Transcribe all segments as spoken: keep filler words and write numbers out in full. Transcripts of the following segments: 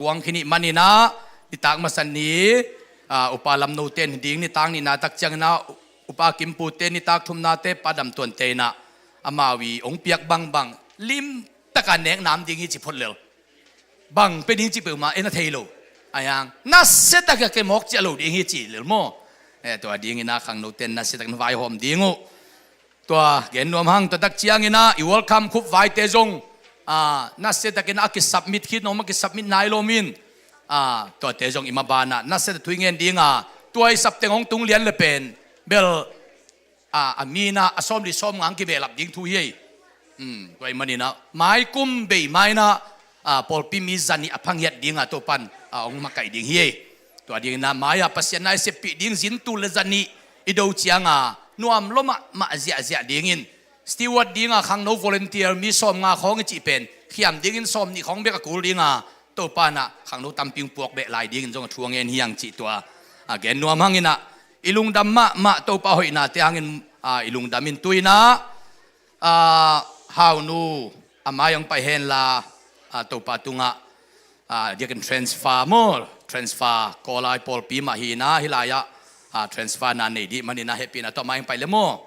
kuang khin ih maninah, nitak masa ni, ah, upa Lamno ten hi ding, nitak nihna tak cianginah, upa Kimpu te, nitak thumna te, Pa Dam Tuan te inah, amau ih hong piak bangbang limtaka nek nam ding hi ci phot lel. Bang pe ding ci peuhmah en a thei lo. A hiang nasia takin a kemawk ciah lo ding hi ci lel maw? Eh, tua dinginah khangno ten nasia takin vaihawm ding uh. Tua gen nuam hang, tua tak cianginah i welcome khup vaite zong, ah, nasia takin a kisubmit khit nuam, a kisubmit nai lawm in, ah, tuate zong i mabanah nasia tak thu i ngen dinga, tua i sapteng hong tung lian le pen bel, ah, a minah a sawmli sawmnga ang kibehlap ding thu hi ei. Hmm, tua i maninah maikum bei mainah, ah, pawlpi mi zanih a phangiat dinga Topan, ah, hong makaih ding hi ei. Tua dinginah mai-ah Pasian na i seppih ding zin tul le zanih i do cianga nuam lua mahmah ziahziah dingin, steward dinga khangno volunteer mi sawmnga khawng i cih pen khiam dingin sawmnih khawng bek a kul dinga Topa inah khangno tampi hong puak beh lai dingin zong a thu a ngen hi hang cih tua, ah, gen nuam hanginah, i lungdam mahmah Topa hoihnate hangin, ah, i lungdam in tuinah, ah, Haunu a mai hong pai henla, ah, Topa tungah, ah, diakin transfer maw, transfer Kawlai pawlpi mah hinah hih lai-ah, ah, transfer na nei dih maninah hehpihna tawh mai hong pai le maw?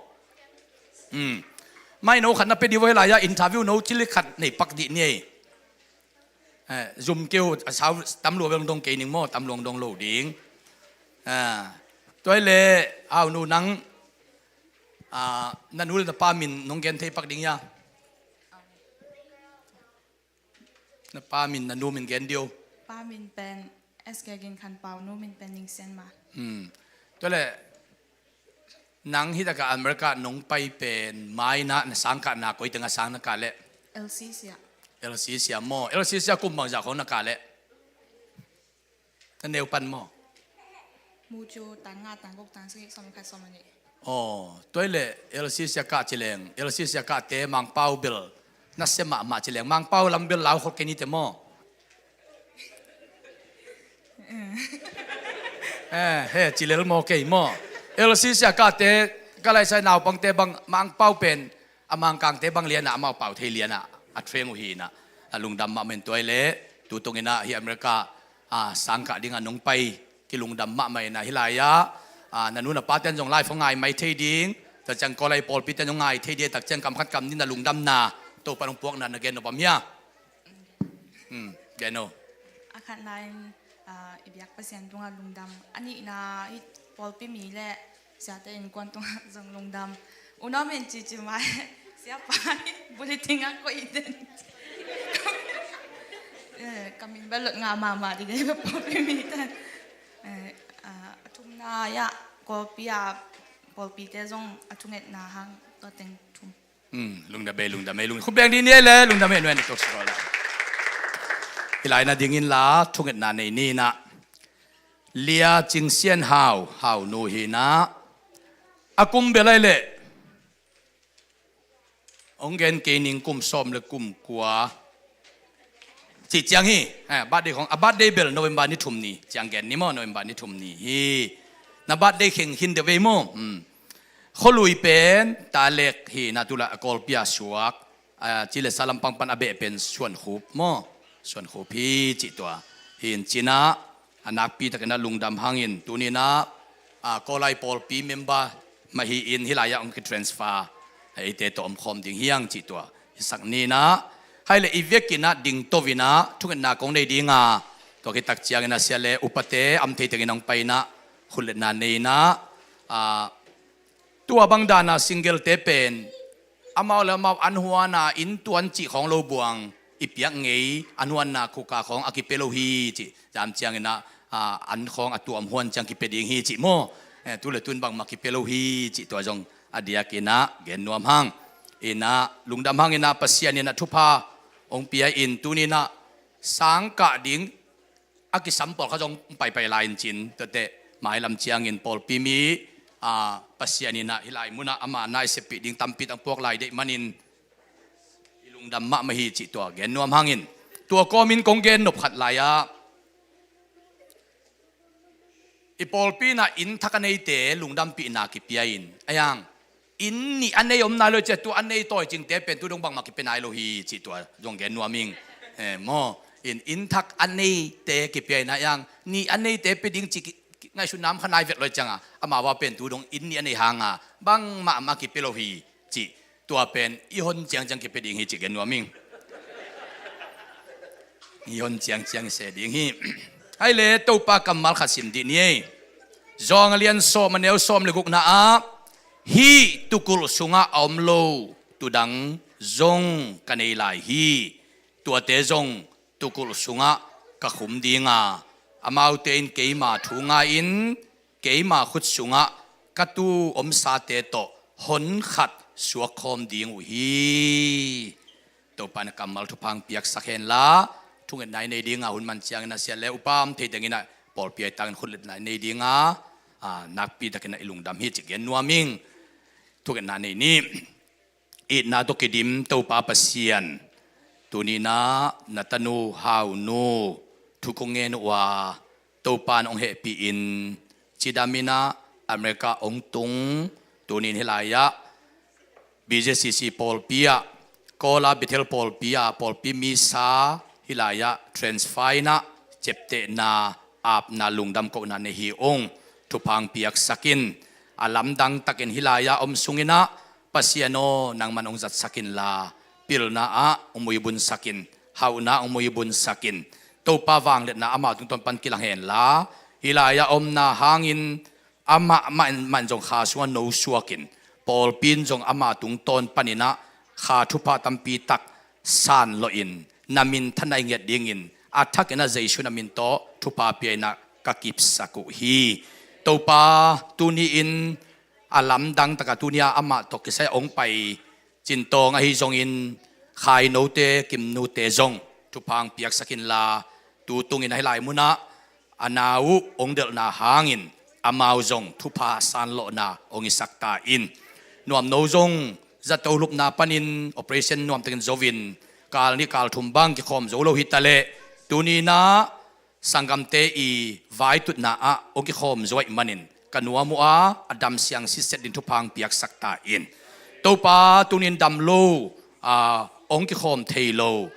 Hmm. Mai no khat na pe dih vaw hih lai-ah interview no cili khat nei pak dih ni ei. Eh, zum keu a sau tam lua bel dong kei ning maw, tam lua dong lo ding. Ah, tua hi leh Haunu nang, ah, na nu le na pa min nong gen thei pak ding hia? Na pa min, na nu min gen dih o. Pa min pen S K Gin Khan Pau, nu min pen Ning Sian Ma. Hmm. Tua leh nang hih takah America nong pai pen mainah na sangkahna koi tengah sang na kah leh? L C C ah. L C C ah maw? L C C ah kum bangzah khawng na kah leh? Na neu pan maw? Mu cu tan nga, tan guk, tan sagih, sawm khat, sawm nih. Aw, tua hi leh L C C ah kah ci leng, L C C ah kahte Mangpau bel nasia mahmah ci leng, Mangpau lam bel lau khol kei ni te maw? Eh, he, ci lel maw kei maw? L C C ah kahte, ka laisai naupangte bang Mangpau pen a Mangkangte bang lianah amau pau thei lianah a treng uh hinah, a lungdam mahmah in tua hi leh, tutung inah hih America, ah, sangkah dingah nong pai kilungdam mahmah inah hih lai-ah, ah, na nu na pa ten zong live hong ngai mai thei ding, tua ciang Kawlai pawlpi ten zong ngai thei ding, tak ciang kam khat kam nih na lungdamna Topa hong puakna na gen nop om hia? Hmm, gen o. A khatna in, ah, i biak Pasian tungah lungdam. A nihna hih pawlpi mi le siate innkuan tungah zong lungdam. U Nuam in cici mai, siapa hi bulletin ah koih den. Eh, ka min bel lot ngah mahmah dih dei bel pawlpi mi ten. Eh, ah, a thumna ah Kawlpi ah pawlpite zong a thungetna hang tua teng thum. Hmm, lungdam ei, lungdam ei, lungdam. Khut beng dih ni ei le, lungdam ei, nuai na tuak sawh la. Hih lai na dingin la, thungetna nei ni inah. Lia Cing Sian Hau, Haunu hinah. A kum bel ai leh. Hong gen kei ning, kum sawm le kum kua. Cih ciang hi, eh, birthday khawng, a birthday bel November ni thum ni, ciang gen ni maw, November ni thum ni hi. Na birthday kheng khin deuh vei maw? Hmm. Khualui pen, Talek hinah tu la a Kawlpi ah suak, ah, ci le sa lampang pan a beh pen Suankhup maw? Suankhup hi cih tua. Hi in cinah, a nakpi takinah lungdam hangin, tuninah, ah, Kawlai pawlpi member mah hi in hih lai-ah hong kitransfer, eite tawh omkhawm ding hi hang cih tua. Hi sak ni inah, hai le i vekinah dingto inah, thungetna kong nei dinga, tua khit tak cianginah sia le upate, am thei tengin hong pai inah, khut le na nei inah, ah, tua bang dana single te pen, amau le amau an huana inn tuan cih khawng lo buang, i piak ngei, an huanna khuka khawng a kipia lo hi cih. Zam cianginah, ah, an khawng a tuam huan ciang kipia ding hi cih maw? Eh, tu le tun bangmah kipia lo hi cih tua zong a diakinah gen nuam hang. Inah, lungdam hanginah Pasian inah thupha hong pia in tuninah sangkah ding a kisam pawlkhat zong paipai lai in cin, tuate mailam ciangin pawlpi mi, ah, Pasian inah hih lai munah ama na i seppih ding tampi tak puak lai deih manin i lungdam mahmah hi cih tua gen nuam hangin. Tua kawmin kong gen nop khat lai-ah, i pawlpi inah inn thak a neite lungdampihna kipia in, a hiang inn nih a nei om nai lo ciah, tu a nei tawi cingte pen tu dong bangmah kipia nai lo hi cih tua zong gen nuam ing. Eh, maw? In, inn thak a neite kipia in a, iang ni a neite pia ding ci ki, ki, ngaihsutna om kha nai vet lo hi cianga, amau a pen tu dong inn ni a nei hanga bangmah mah kipia lo hi cih, tua pen i hon ciangciang kipia ding hi cih gen nuam ing. I hon ciangciang se ding hi. Ai le, Topa kammal khat sim dih ni ei. John a lian sawm, a neu sawm le gukna ah, hih tukulh sungah a om lo tudang zong ka nei lai hi. Tuate zong tukulh sungah ka khum dinga, amaute in keima thu ngai-in keima khut sungah ka tuu omsate tawh hon khat suakkhawm ding uh hi. Topa in a kammal thupha hong piaksak henla, thungetna i nei dinga, hun man ciangin a siat le upa om thei tengin a pawlpi a i tangin khutletna i nei dinga, a, nakpi takin a i lungdam hi cih gen nuam ing. Thungetna nei ni. Itna tawh kidim Topa Pasian, tuni-in ah na tanu Hau nu thu kong ngen uh a, Topa in hong hehpih in, cidam in ah America hong tung, tuni-in hih lai-ah B J C C pawlpi ah, Kawl a Bethel pawlpi ah pawlpi misa, hih lai-ah transfer in ah ciaptehna, apna, lungdam kohna nei hi ung. Thupha hong piaksak in. A lamdang takin hih lai-ah om sungin ah, Pasian aw, nangman hong zatsak inla, pilna ah hong muibunsak in, hauhna ah hong muibunsak in. Topa vangliatna ama tungtawn pan kilang henla, hih lai-ah omna hangin amah mah in, mah in zong kha sungah no suak in, pawlpi in zong ama tungtawn panin ah kha thupha tampi tak sanlawh in, na minthanna i ngiat dingin a thakin ah Jesu na min tawh thupha pia in ah ka kipsak uh hi. Topa, tuni-in a lamdang takah tuni-a amah tawh kisai hong pai Cintawng ahi zongin, Khainote, Kimnute zong thupha hong piaksak inla, tu tungin ahi lai munah a nau uh hong delhna hangin amau zong thupha sanlawhna hong hisak ta in. Nuamno zong zato lupna panin operation nuamtakin zo in, kal nih kal thum bang kikhawm zo lo hi taleh, tuni-in ah sanggamte i vaitutna ah hong kikhawm zo ahih manin ka nuam uh a, a dam siang sitset ding thupha hong piaksak ta in. Topa, tuni-in dam lo, a, hong kikhawm thei lo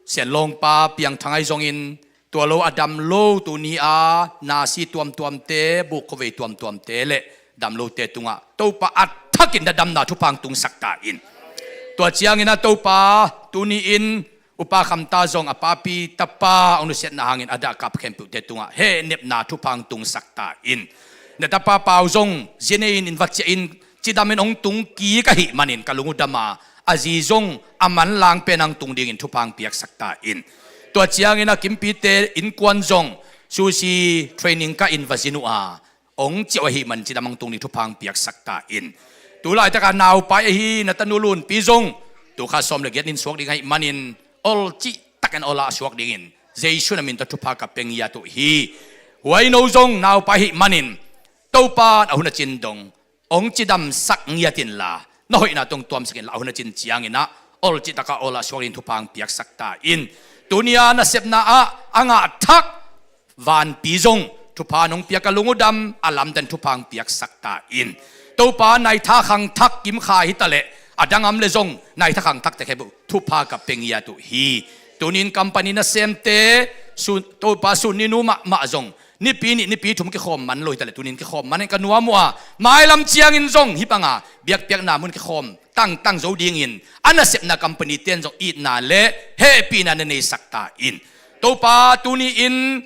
Sianlawngpa Piangthang ahi zongin, tua lo a dam lo tuni-a nasi tuamtuamte, buk khuavei tuamtuamte le dam lote tungah Topa a thakin na damna thupha hong tungsak ta in. Tua ciangin ah Topa, tuni-in Upa Khamta zong a papi tapa hong nusiatna hangin a dahkap khempeuhte tungah hehnepna thupha hong tungsak ta in. Na tapa Pau zong zi nei-in inn va ciah in, cidamin hong tung kik ahih manin ka lung uh dam a, a zi zong a manlang pen hong tung dingin thupha hong piaksak ta in. Tua ciangin ah Kimpite innkuan zong Sushi training ka inn va zin uh a, hong ciah uh ahih manin cidam hong tung ding thupha hong piaksak ta in. Tu laitakah naupai ahi na tanu Lunpi zong tu kha sawm le giat nin suak ding ahih manin, ol cihtakin ol ah suak dingin Jesu na min tawh thupha ka pia ngiat uh hi. Huaino zong naupai ahih manin, Topa in a hun a cin dong hong cidamsak ngiat inla, na hoihna tawh hong tuamsak inla, a hun a cin ciangin ah ol cihtakah ol ah suak dingin thupha hong piaksak ta in. Tuni-a nasepna ah a ngah thak Vanpi zong thupha nong piak, a lung uh dam, a lamdang, thupha hong piaksak ta in. Topa, naitha khangthak kimkhai hi taleh, a dang om leh zong naitha khangthakte khempeuh thupha ka pia ngiat uh hi. Tuni-in company nasemte, sun, Topa, sun ni nu mahmah zong nipi nih nipi thum kikhawm man lo hi taleh, tuni-in kikhawm man in ka nuam uh a, mailam ciangin zong hih banga biakpiakna mun kikhawm tangtang zo dingin a nasepna company-te in zong itna le hehpihna na neisak ta in. Topa, tuni-in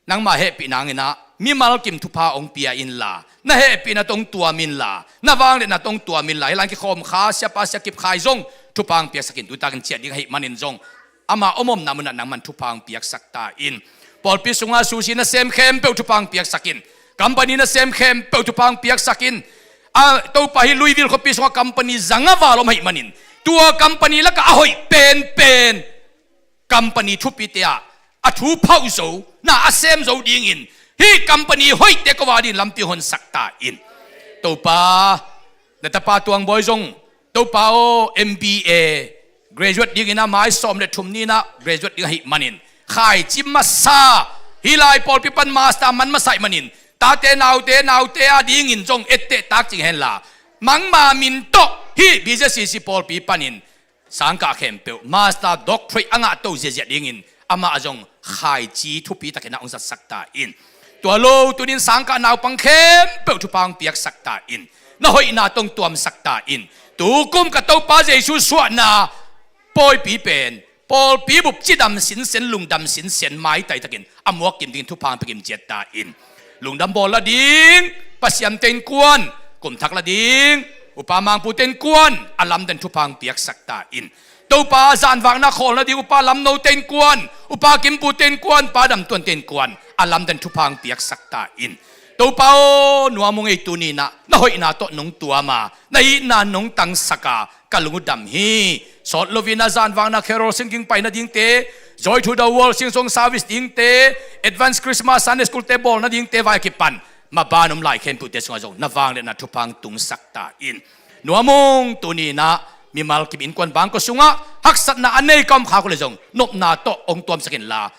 nangmah hehpihna hangin ah mimal kim thupha hong pia inla, na hehpihna tawh hong tuam inla, na vangliatna tawh hong tuam inla, hih lai-in kikhawm kha siapa sia kipkhai zong thupha hong piaksak in. Tutakin ciah ding ahih manin zong ama om omna munah nangman thupha hong piaksak ta in. Pawlpi sunga Sushi nasem khempeuh thupha hong piaksak in. Company nasem khempeuh thupha hong piaksak in. A, Topa, hih Louisville khuapi sungah company zanga val om ahih manin, tua company lakah a hoih penpen company thupite ah a thu phauh zo, na a sem zo dingin, hih company hoihte ko a dingin lampi hong honsak ta in. Topa, na tapa Tuang Bawi zong, Topa aw, M B A graduate dingin ah mai sawm le thum ni-in ah graduate ding ahih manin, khaici masa, hih lai pawlpi pan master man masa ahih manin, tate naute, naute a dingin zong etteh tak cing henla, mangma min tawh hih B J C C pawlpi panin sangkah khempeuh master, doctorate a ngahto ziahziah dingin amah zong khaici thupi takin ah hong zatsak ta in. Tua lo tunin sangkah naupang khempeuh thupha hong piaksak ta in. Na hoihna tawh hong tuamsak ta in. Tukum ka Topa Jesu suahna pawipi pen pawlpi bup cidam sinsen, lungdam sinsen, maitai takin a muak kim dingin thupha hong pia kim ciat ta in. Lungdam bawl la ding Pasian te'n kuan, kumthak la ding Upa Mangpu te'n kuan, a lamdang thupha hong piaksak ta in. Topa zanvakna khawl nading Upa Lamno te'n kuan, Upa Kimpu te'n kuan, Pa Dam Tuan te'n kuan, a lamdang thupha hong piaksak ta in. Topa aw, nuam ung ei, tuni-in ah na hoihna tawh nong tuam a, na itna nong tangsak a, ka lung uh dam hi. Sawt loin ah zanvakna carol singing pai nadingte, Joy to the World sing song service dingte, Advance Christmas Sunday School te bawl nadingte vai a kipan maban om lai khempeuhte sungah zong na vangliatna thupha hong tungsak ta in. Nuam ung, tuni-in ah mimal kim innkuan bangkua sungah haksatna a nei ka om khak uh leh zong nopna tawh hong tuamsak inla,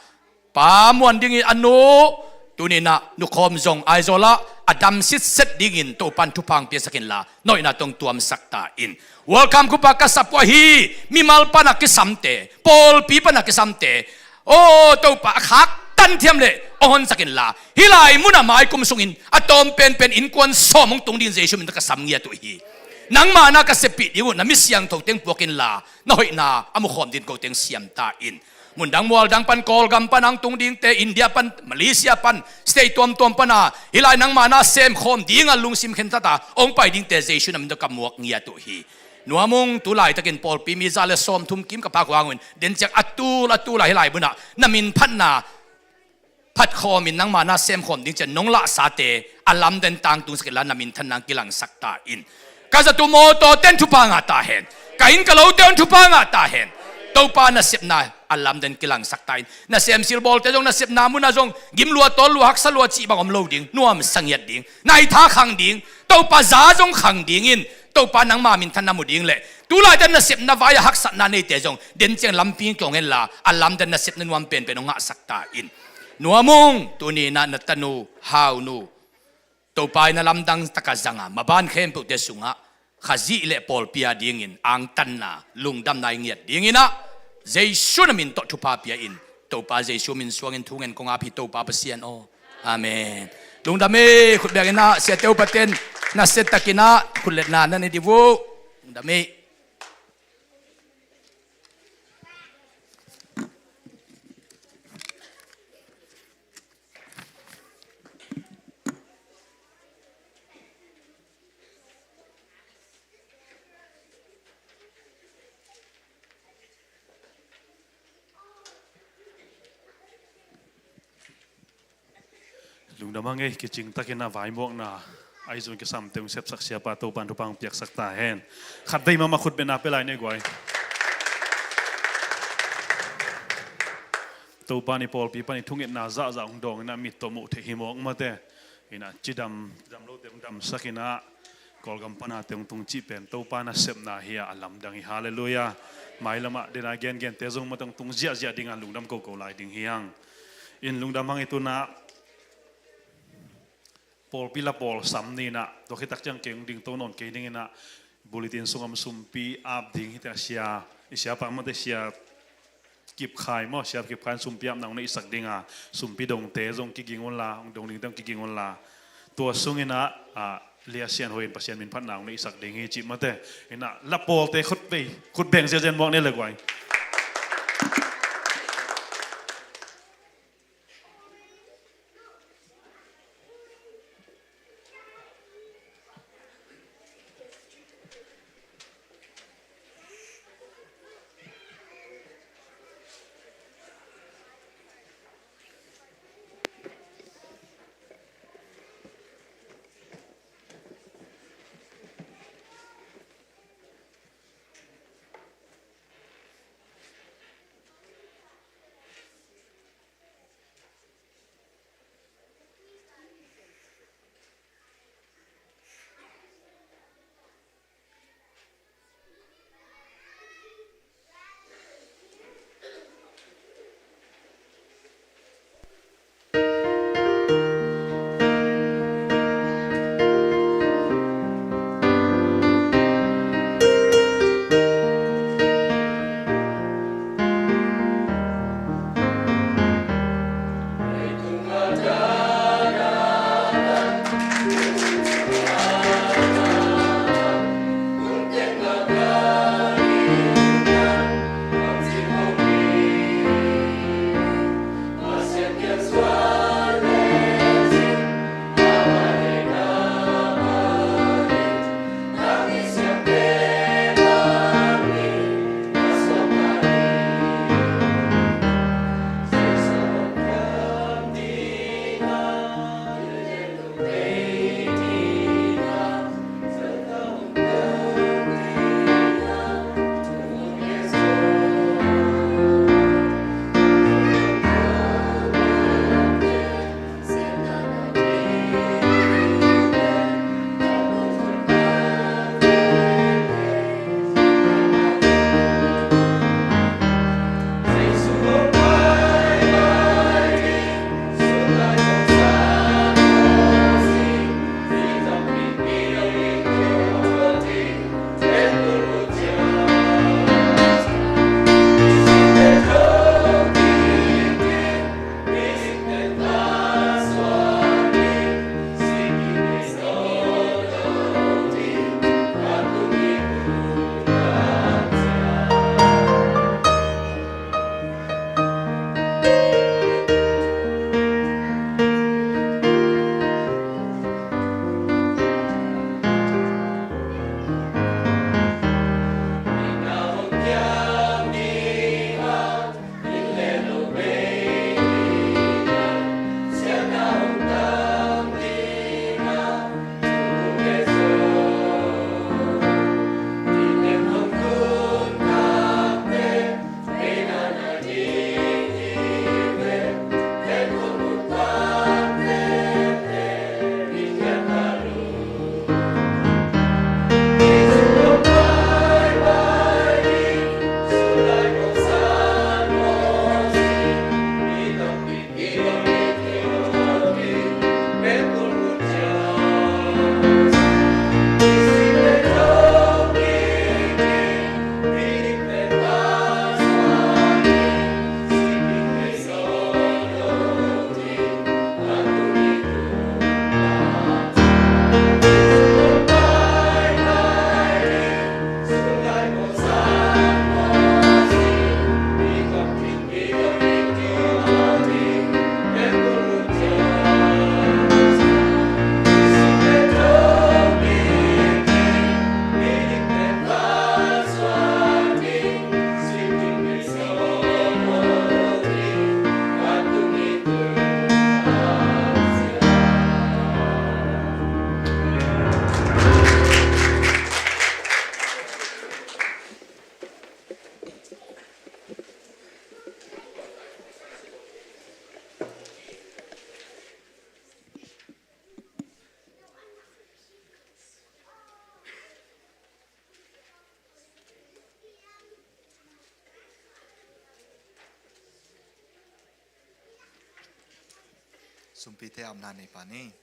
Pa Muan dingin a nu, tuni-in ah Nu Khawm zong Aizawl ah a dam sitset dingin Topa'n thupha hong piaksak inla, na hoihna tawh hong tuamsak ta in. World Cup khup a ka sap uh ahi mimal pan a kisamte, pawlpi pan a kisamte, aw Topa, a khaktan thiam leh hong honsak inla, hih lai mun a mai kum sungin a tawm penpen innkuan sawm hong tung dingin Jesu min tawh ka sam ngiat uh hi. Nangma na ka seppih ding uh na mi siangthote hong puak inla, na hoihna a mukhawm dingin kote hong siam ta in. Mundang mualdang pan, Kawlgam pan a hong tung dingte, India pan, Malaysia pan, state tuamtuam pan a hih lai nangma na semkhawm ding a lungsim khentat a hong pai dingte Jesu na min tawh ka muak ngiat uh hi. Nuam ung, tu laitakin pawlpi mi za le sawmthum kim ka phak uh hang un, den ciang a tul a tul a hih lai mun ah na min phatna phatkhawm in nangma na semkhawm ding ci-a nong lahsate a lamdang tangtungsak inla, na minthanna hong kilangsak ta in. Ka zat uh mawtawte in thupha ngah ta hen. Ka inn ka lote in thupha ngah ta hen. Topa nasepna a lamdang kilangsak ta in. Nasem silbawlte zong nasepna mun ah zong gim lua, tawl lua, haksa lua cih bang om lo ding. Nuamsa ngiat ding. Naitha khang ding. Topa za zong khang ding in. Topa nangma minthanna mu ding leh, tu laitakin nasepna vai a haksatna neite zong den ciang lampi hong kiho hen la, a lamdang nasepna nuam penpen hong ngahsak ta in. Nuam ung, tuni-in ah na tanu Hau Nu, Topa in a lamdang tak a zang a, maban khempeuhte sungah Khazih le pawlpi a dingin angtanna, lungdamna i ngiat dingin ah Jesu na min tawh thupha pia in. Topa Jesu min suangin thu ngen kong ap hi, Topa Pasian aw. Amen. Lungdam ei. Khut beng in ah siate upaten nasia takin ah khut letna na nei dih uh. Lungdam ei. Lungdam hang ei, kicing takin a vaimuakna ahi zong kisamte hong sepsak siapa Topa'n thupha hong piaksak ta hen. Khatvei mahmah khut bengna pia lai ni guai. Topa'n i pawlpi pan i thungetna zahzah hong dawng in a, mit tawh muh theih hi mawk mate. In a, cidam, cidam lote hong damsak in a, Kawlgam pan a te hong tung cih pen Topa nasepna hi a, a lamdang hi. Halleluiah. Mailam ah den a gengente zong mate hong tung ziahziah ding a, lungdam koko lai ding hi hang. In lungdam hang ei, tu-in a pawlpi la pawlsam ni-in a, tua khit tak ciang kei hong dingto nawn kei ning in a, bulletin sungah sumpi ap ding hi ta, sia, i siapa mate, Sia Kip Khai maw, Sia Kip Khai in sumpi apna hong neihsak ding a, sumpi dongte zong kiging un la, hong dong dingte hong kiging un la. Tua sung in a, a, Lia Sian Hoih in Pasian min phatna hong neihsak ding hi cih mate. In a, la pawlte khut bei, khut beng ziahziah muak ni le guai. Sumpite apna nei pa ni.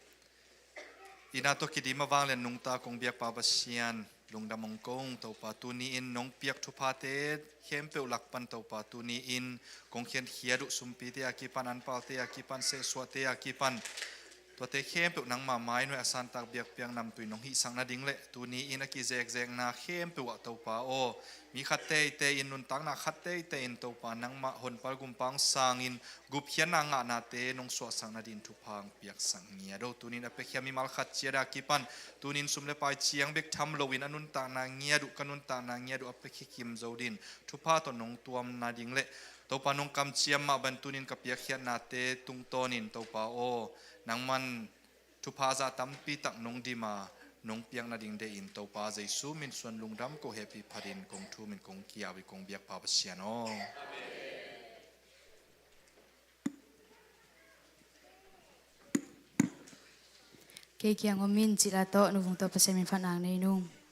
Ina tawh kidim a vanglian nungta kong biakpa Pasian, lungdam hong ko ung Topa, tuni-in nong piak thuphate khempeuh lak pan Topa, tuni-in kong khiatkhiat uh sumpite a kipan, anpalte a kipan, sehsuahte a kipan, tuate khempeuh nangmah mai nuai a santak biakpiak namtui nong hihsak nading le tuni-in a kizekzekna khempeuh ah Topa aw, mi khat teitei in, nuntakna khat teitei in Topa nangmah honpal gumpang sangin gupkhiatna ngahnate nong suahsak nadin thupha hong piaksak ngiat aw. Tunin a piakhia mimal khat ciat a kipan, tunin sum le pai ciang bek tham loin a nuntakna ngiat uh, ka nuntakna ngiat uh a piakhia kim zo din thupha tawh nong tuam nading le Topa nong kamciam mah ban tunin ka piakkhiatnate tungtawnin Topa aw, nangman thupha zah tampi tak nong dim a nong piak nading deih in Topa Jesu min suan lungdam ko hehpih phatin kong thum in kong kiau i kong biakpa Pasian aw. Kei kiang om in cila tawh nuvung tawh Pasian min phatna nei nung.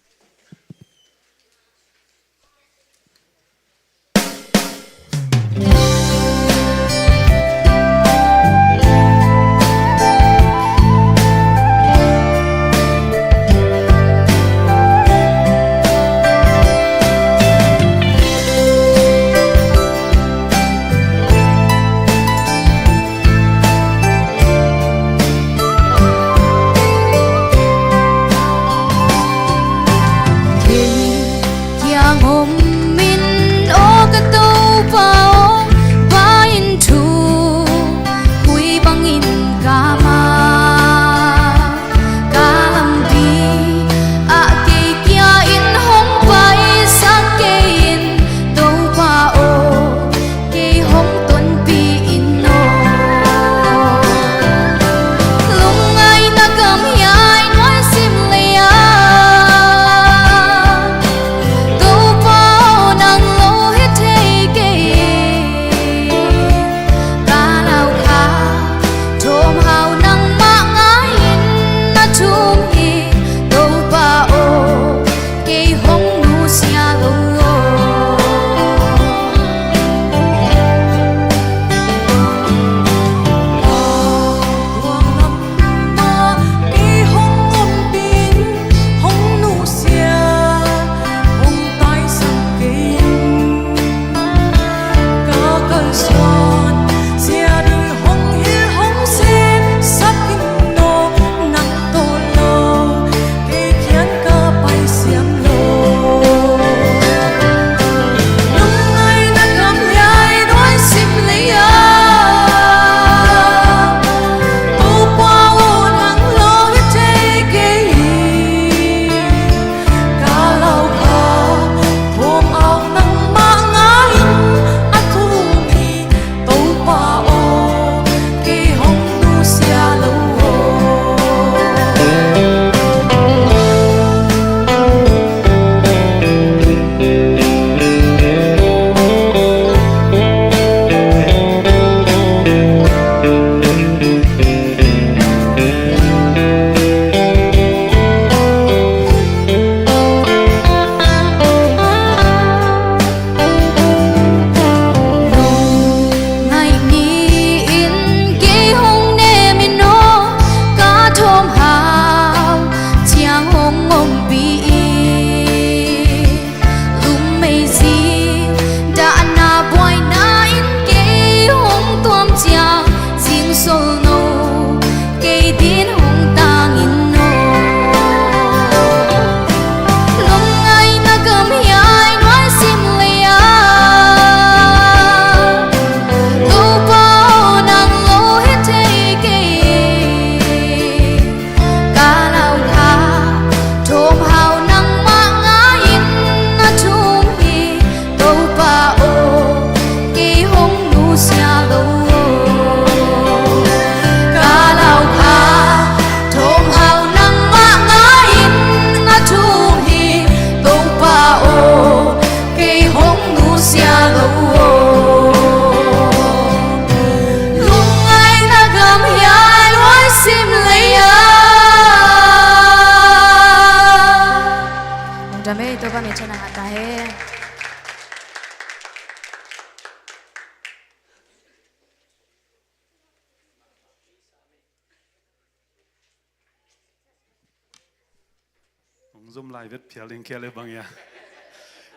Zum lai vet phial ding kia le bang ia.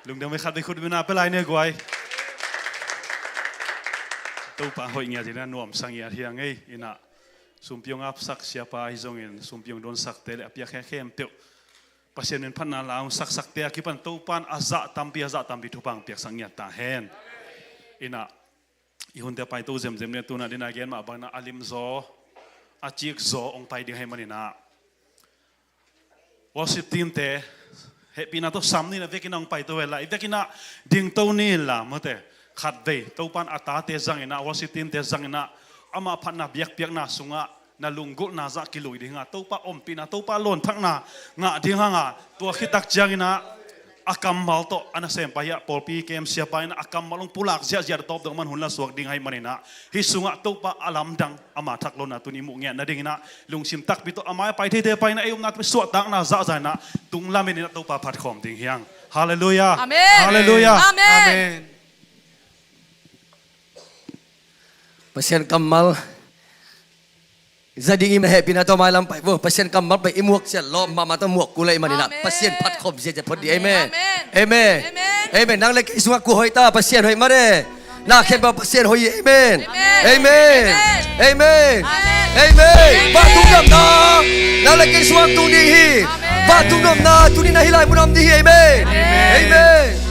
Lungdam ei, khat vei khut beng na pia lai ni guai. Topa hoih ngiat hi a, nuamsa ngiat hi a ngei. Ina, sumpi hong apsak siapa hi zongin, sumpi hong donsakte le a piak khempeuh, Pasian min phatna la hong saksakte a kipan Topan a zah tampi, a zah tampi thupha hong piaksak ngiat ta hen. Ina, i hunte paito zemzem ni, tuna dina gen mah bangin a limzaw, a cikzaw hong pai ding ahih manin ah, worship team te hehpihna tawh sam ni in, a vekin ah hong paito hen la, i vekin ah dingto ni in la, mate. Khat vei Topan a tate zangin ah, worship team te zangin ah, ama phatna biakpiakna sungah na lunggulhna zah kilui ding a, Topa ompihna, Topa lawnthakna ngah ding hang a, tua khit tak ciangin ah a kammal tawh a nasempa hi a, pawlpi kem siapa in ah a kammal hong pulak ziahziah a tawp dong man hun la suak ding ahih manin ah, hih sungah Topa a lamdang, ama thak lona tuni muh ngiat nadingin ah, lungsim takpi tawh a mai a pai theite pai in ah, ei omna tawh suahtakna zahzah in ah, tung lamin in ah Topa phat khawm ding hi hang. Halleluiah. Amen. Halleluiah. Amen. Amen. Pasian kammal za ding i hehpihna tawh mailam pai vo. Pasian kammal pen i muak ciat lawp mahmah tawh muak kul ahih manin ah, Amen. Pasian phat khawm ziahziah phot ding. Amen. Amen. Amen. Amen. Amen. Nang le kei sungah kua hoih ta, Pasian hoih mah e. Na khempeuh Pasian hoih hi. Amen. Amen. Amen. Amen. Amen. Amen. Vantung nopna nang le kei sungah tung ding hi. Amen. Vantung nopna tuni na hih lai mun ah om ding hi. Amen. Amen. Amen.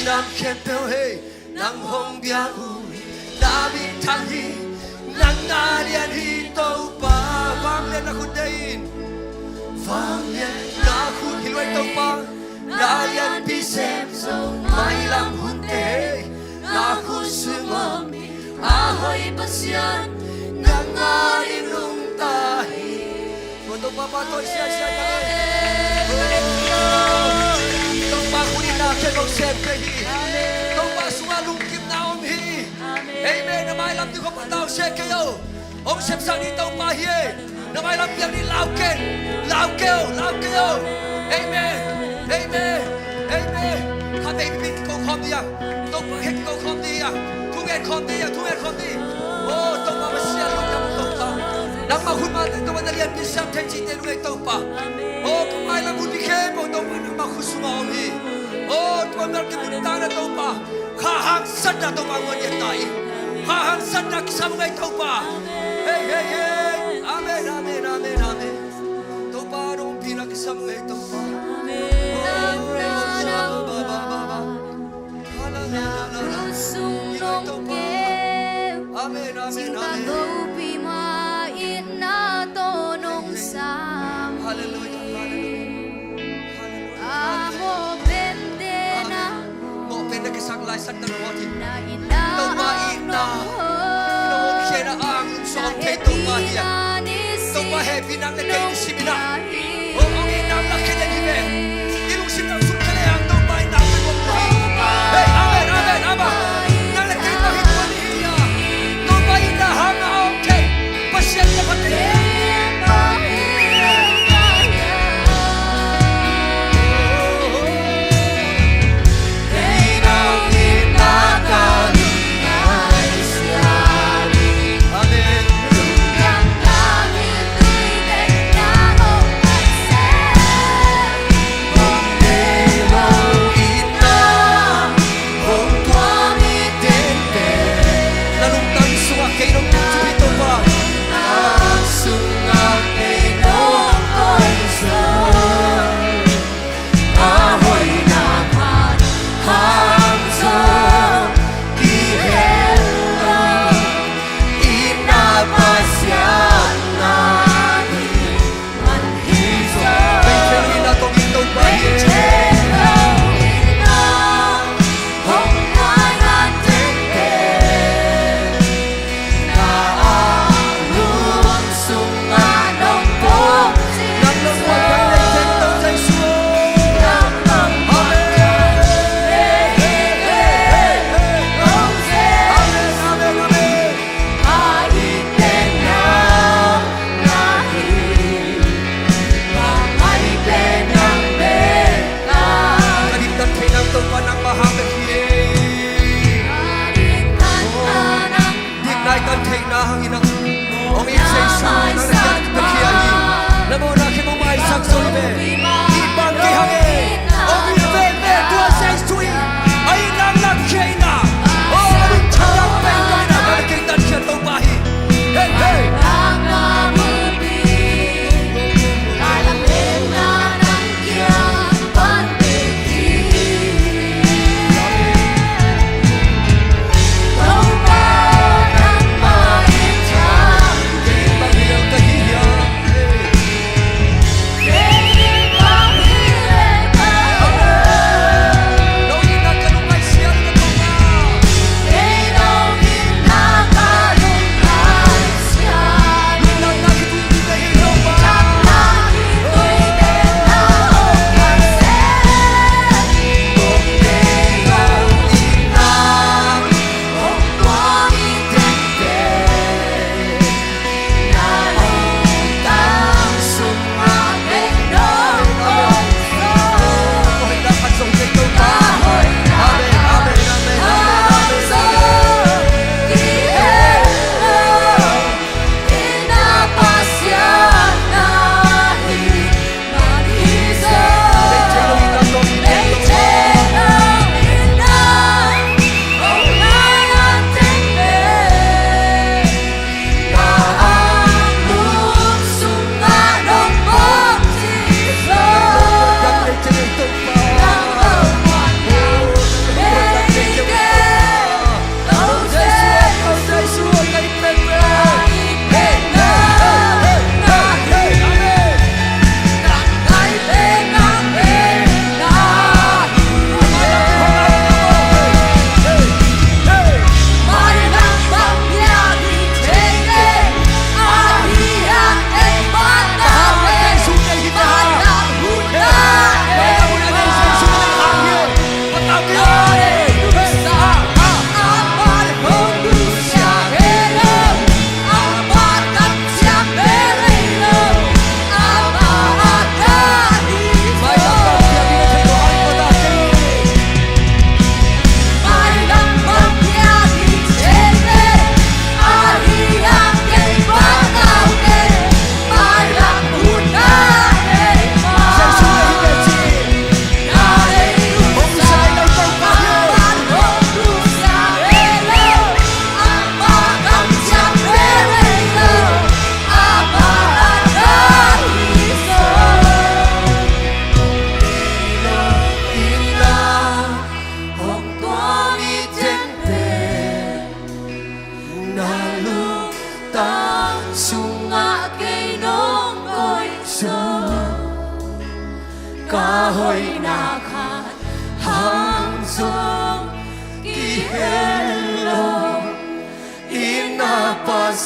Nam khempeuh hei, nang hong biak uh, na minthan hi, nang na lian hi Topa. Vanglian na khut dei in. Vanglian na khut hi luai Topa. Na lianpi sem zo mailam hunte hei, na khut sung om hi. A hoih Pasian, nangmah in nungta hi. Ko Topa pa toi sia sia ka. Topa khut in na khempeuh sem kei hi. Topa sungah lungkimna om hi. Amen. Na mailam ding khop a tau sia kei o. Hong sepsak ni Topa hi e. Na mailam piak ni lau ken. Lau kei o, lau kei o. Amen. Amen. Amen. Kha vei pipin kiko khawm ding a. Topa khe kiko khawm ding a. Thungen khawm ding a, thungen khawm ding. O Topa Pasian lungdam Topa. Nangmah khut mah teh Topa na lianpi siam thei cihte nung ei Topa. O ka mailam hun ding khempeuh Topa nangmah khut sungah om hi. O Topa mial kimun tangna Topa. Kha haksatna Topa nguan ngiat ta in. Kha haksatna kisam ngei Topa. Hei, hei, hei. Amen, amen, amen, amen. Topa nong pina kisam ngei Topa. Amen. Amen, amen, amen. Hallelujah, hallelujah. Hallelujah. Amen. Mawhpen na kisak lai Satan mawh hi. Topa itna, na hong khia na ang lungsim thei Topa hi a. Topa hehpihna nang le kei i sim in a. Hong itna na khia den hi ve. I lungsim nang sung khia le ang Topa itna pe mawh hi. Hey, amen, amen, amen. Nang le kei Topa hi tuan hi a. Topa itna hang a hong thei. Pasian ka phat hi. Amen.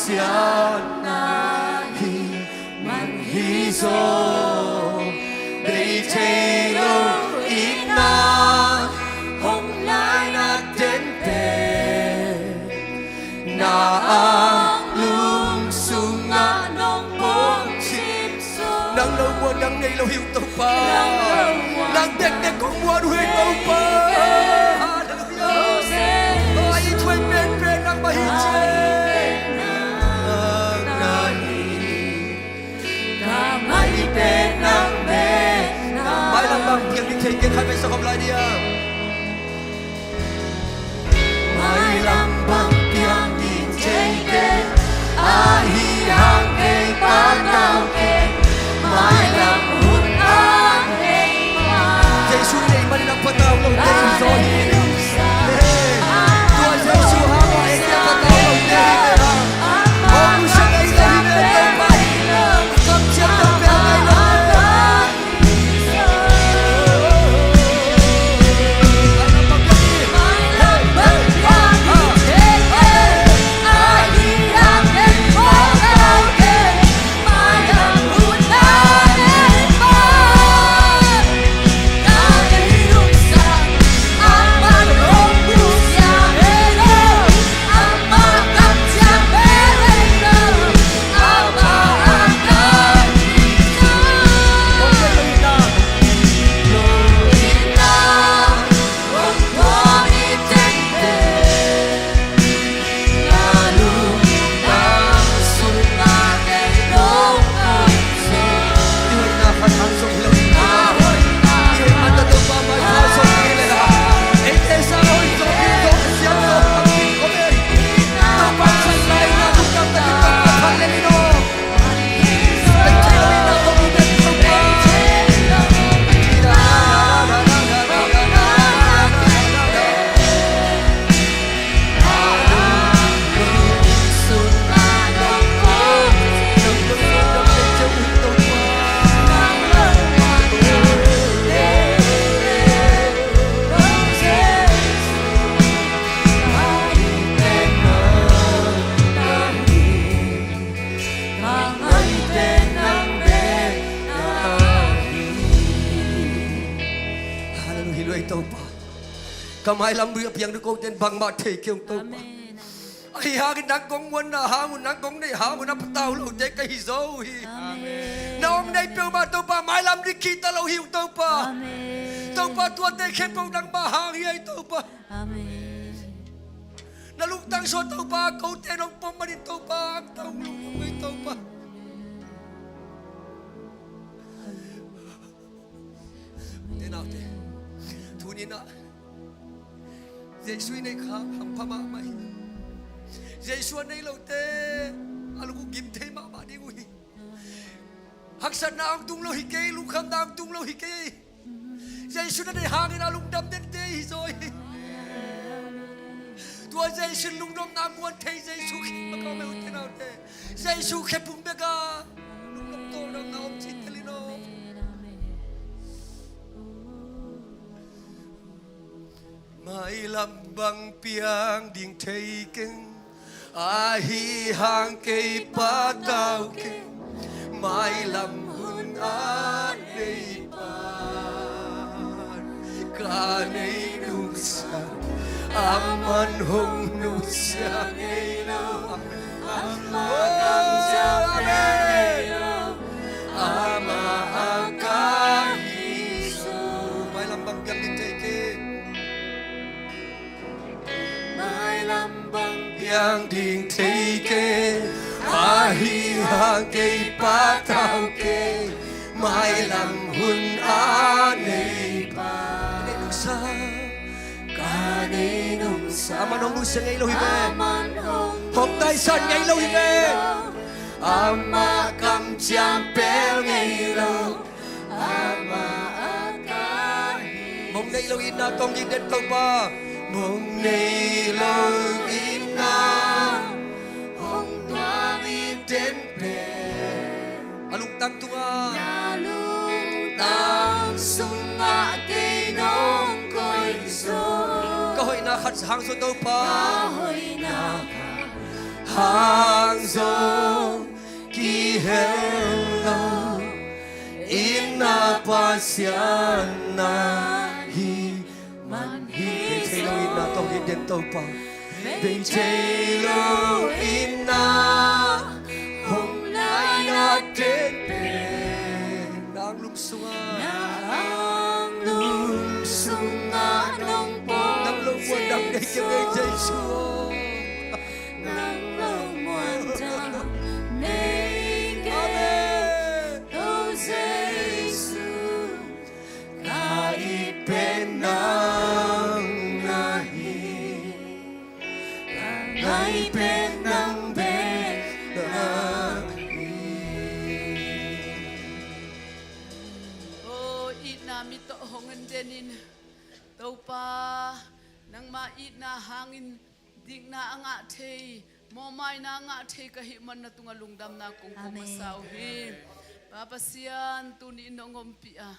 Pianna hi man hi zaw, bei thei lo itna hong laina tenpen na a lung sungah nong pom cim zaw. Nang lo muan nang nei lo hi uh Topa. Nang lo muan nang dekdek kong muan uh hi Topa. Hallelujah. Ai thuai penpen nangmah hi ci. Ka ngaih pen nang bek. Mailam bang piang ding thei keng khat vei sa khawm lai ding a. Mailam bang piang ding thei keng, ahi hang kei patau keng. Mailam hun a nei ma. Jesu i neih manin a patau lo te hi zaw hi. Tua Jesu hangah eite a patau lo te hi te hang. Hong nusia ngei lo hi ve Topa. Kamciam tawh bel ngei lo hi. Hallelujah, Topa. Ka mailam bang piang ding kote in bangmah thei kei ung Topa. Amen. Ahi hangin nang kong muanna hang un, nang kong neih hang un a patau lote ka hi zo uh hi. Amen. Na hong nei peuhmah Topa, mailam ding kihta lo hi ung Topa. Amen. Topa, tuate khempeuh nangmah hang hi ai Topa. Amen. Na lungtang sua Topa, kote nong pom manin Topa, ang tawh lungdam ngai Topa. Te naute, tuni-in ah Jesu i neih kha hampha mahmah hi. Jesu a nei lote a lung uh gim thei mahmah ding uh hi. Haksatna ang tung lo hi kei, lungkhamna ang tung lo hi kei. Jesu na neih hangin a lungdam dente hi zaw hi. Tua Jesu lungnopna muan thei Jesu khit mah ka om ei ute naute. Jesu khe pum bek a lungnop tawldamna om cih tel in aw. Mailam bang piang ding thei keng, ahi hang kei patau keng. Mailam hun a nei pan ka nei nungsa, aman hong nusia ngei lo. Amah kamciam ngei lo, amah a ka hi zaw. Mailam bang piang ding thei keng. Mailam bang piang ding thei keng, ahi hang kei patau keng. Mailam hun a nei pan ka nei nungsa, ka nei nungsa, aman hong nusia ngei lo hi ve. Aman hong taisan ngei lo hi ve. Amah kamciam pel ngei lo. Amah a ka hi. Mong neih lo itna tawng ding den Topa. Mong neih lo itna hong tuam i den pen. A lungtang tungah. Na lungtang sungah kei nong koih zaw. Ka hoihna khat hang zaw Topa. Ka hoihna khat Hang zong kihel lo, itna Pasian na hi man hi. Bei thei lo itna tawh hi den Topa. Bei thei lo itna hong laina ten pen nang lung sungah, nang lung sungah nong pom, nang lo muan dang nei kei ngei Jesu. Nang lo muan dang nei kei. Amen. O Jesu, ka it pen nang na hi, ka ngai pen nang bek na hi. O itna mit tawh hong en den in, Topa, nangma itna hangin dikna a ngah thei, mawhmaina a ngah thei ka hih man na tungah lungdamna kong ko masa uh hi. Pa Pasian, tuni in nong ompih a,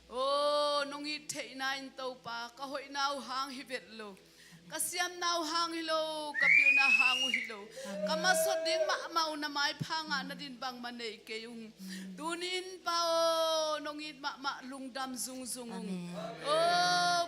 o, nong it theihna in Topa, ka hoihna uh hang hi vet lo, ka siamna uh hang hi lo, ka pilna hang uh hi lo, ka masuat ding mahmah uh na maipha ngah nadin bangmah nei kei ung. Tuni in Pa aw, nong it mahmah lungdam zungzung ung. Amen. O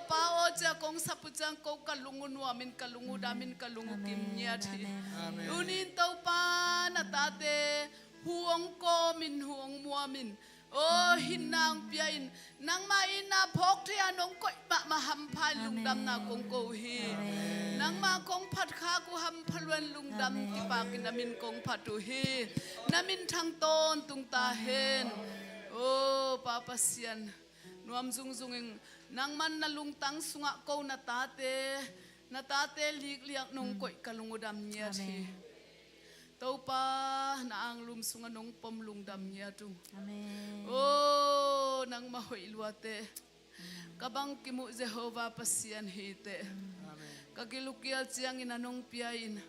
Pa aw, cia kong sap uh ciang ko ka lung uh nuam in, ka lung uh dam in, ka lung uh kim ngiat hi. Amen. Tuni in Topa, na tate hu hong kawm in, hu hong muam in, o hinna hong pia in, nangma itna phawk thei a nong koih mahmah hampha in lungdamna kong ko uh hi. Amen. Nangma kong phat khak uh hampha luan lungdam kipakin na min kong phat uh hi. Na min thang tawntung ta hen. O Pa Pasian, nuam zungzung in nangman na lungtang sungah ko na tate, na tate likliak nong koih ka lung uh dam ngiat hi. Amen. Topa, na anglum sungah nong pom lungdam ngiat ung. Amen. O nangmah hoih luate, ka bangkim uh Jehovah Pasian hi teh. Amen. Ka gil uh kial ciangin a nong pia in,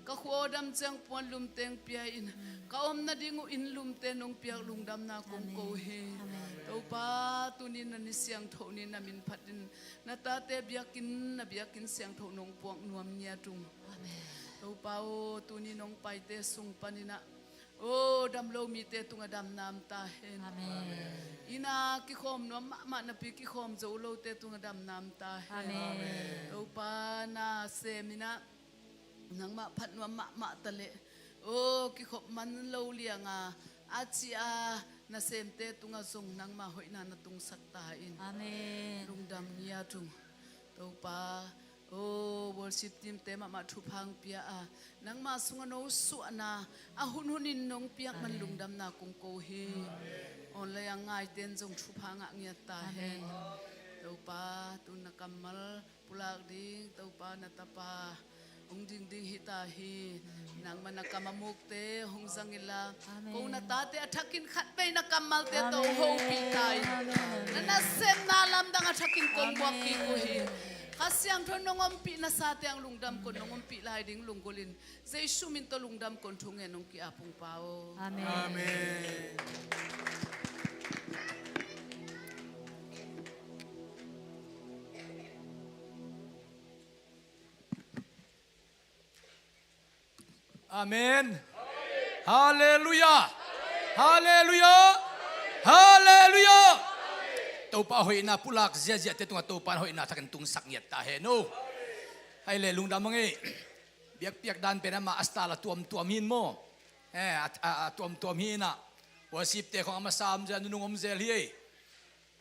ka khua aw dam ciang puan lumteng pia in, ka om nading uh inn lumte nong piak lungdamna kong ko uh hi. Amen. Topa, tuni na ni siangtho ni na min phat in na tate biakinn, na biakinn siangtho nong puak nuam ngiat ung. Amen. Topa aw, tuni nong paite sung panin ah, o, dam lo mite tungah damna om ta hen. Amen. Inn ah kikhawm nuam mahmah napi kikhawm zo lote tungah damna om ta hen. Amen. Topa, na sem in ah nangmah phat nuam mahmah ta leh, o, kikhop man lo liang a, a ci a nasemte tungah zong nangmah hoihna na tungsak ta in. Amen. Lungdam ngiat ung. Topa, o, worship team te mahmah thupha hong pia a, nangmah sungah no suahna a hunhun in nong piak man lungdamna kong ko uh hi. Online a ngaite in zong thupha ngah ngiat ta hen. Amen. Topa, tun na kammal pulak ding, Topa, na tapa hong ding ding hi ta hi. Nangmah na kam a mukte hong zang inla, amen, ko na tate a thakin khatvei na kammalte tawh, amen, hopih ta in. Amen. Na nasepna lamdang a thakin kong, amen, buak kik uh hi. Kha Siangtho nong ompih nasate ang lungdam kong, nong ompih lai ding lunggulh in Jesu min tawh lungdam kong, thu ngen nong ki-ap ung Pa aw. Amen. Amen. Amen. Halleluia. Halleluia. Halleluia. Topa hoihna pulak ziahziahte tungah Topa in hoihna thakin tungsak ngiat ta hen o. Hai le lungdam a ngei. Biakpiak dan pen amah a style a tuamtuam hi in maw. Eh, a, a, a tuamtuam hi in ah. Worship te khong a masa om zel, a nunung om zel hi ei.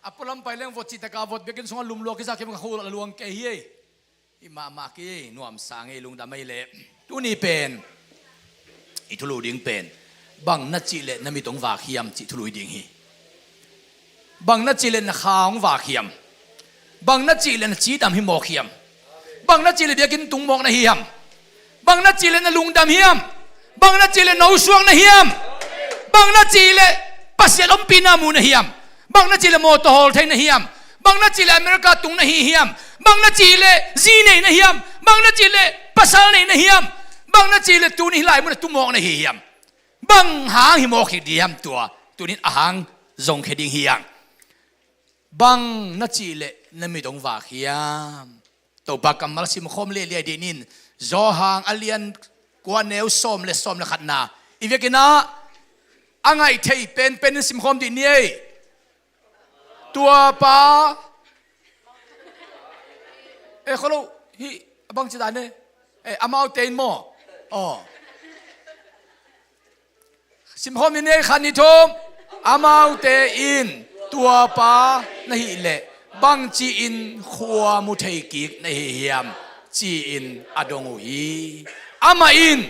A pualam pai leng vot cihtak a vot, biakinn sungah lumlua kisa kim ka khua la luang kei hi ei. Hi mahmah kei ei, nuamsa ngei, lungdam ei leh. Tuni pen i thulu ding pen, bang na cih leh na mit hong vak hiam cih thulu hi ding hi. Bang na cih leh na kha hong vak hiam? Bang na cih leh na cidam hi mawk hiam? Bang na cih leh biakinn tung mawk na hi hiam? Bang na cih leh na lungdam hiam? Bang na cih leh no suak na hiam? Bang na cih leh Pasian ompihna mu na hiam? Bang na cih leh mawtaw hawl thei na hiam? Bang na cih leh America tung na hi hiam? Bang na cih leh zi nei na hiam? Bang na cih leh pasal nei na hiam? Bang na cih leh tuni hih lai mun a tu mawk na hi hiam? Bang hang hi mawk hi diam tua? Tunin a hang zong khia ding hi hang. Bang na cih leh na mit hong vak hiam? Topa kammal simkhawm liailiai dih ning. Johan a lian kua neu sawm le sawm le khatna. I vekin ah a ngaih theih penpen in simkhawm dih ni ei. Tuapa. E, kholo, hih a bangci dan e. E, amaute in maw? Aw. Simkhawm ni ei, khat, nih, thum. Amaute in, tuapa na hih leh bangci-in khua mu thei kik na hi hiam, ci-in a dong uh hi. Amah in,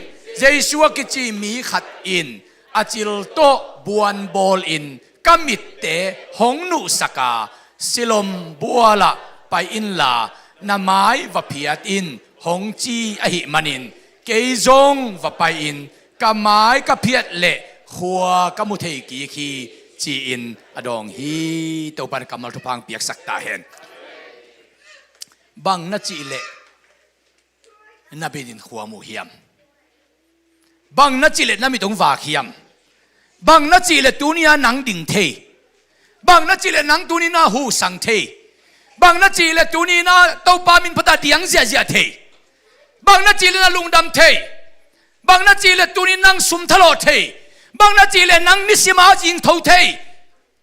Jesu a kici mi khat in a cil tawh buan bawlin ka mitte hong nuhsak a, Siloam bualah pai inla, na mai va phiat in, hong ci ahih manin kei zong va pai-in ka mai ka phiat leh khua ka mu thei kik hi, ci-in a dawng hi. Topa'n kammal thupha hong piaksak ta hen. Bang na cih leh na mitin khua mu hiam? Bang na cih leh na mit hong vak hiam? Bang na cih leh tuni-a nang ding thei? Bang na cih leh nang tuni-in ah husang thei? Bang na cih leh tuni-in ah Topa min phat a diang ziahziah thei? Bang na cih leh na lungdam thei? Bang na cih leh tuni-in nang sum thalawh thei? Bang na cih leh nang nisim a zingtho thei?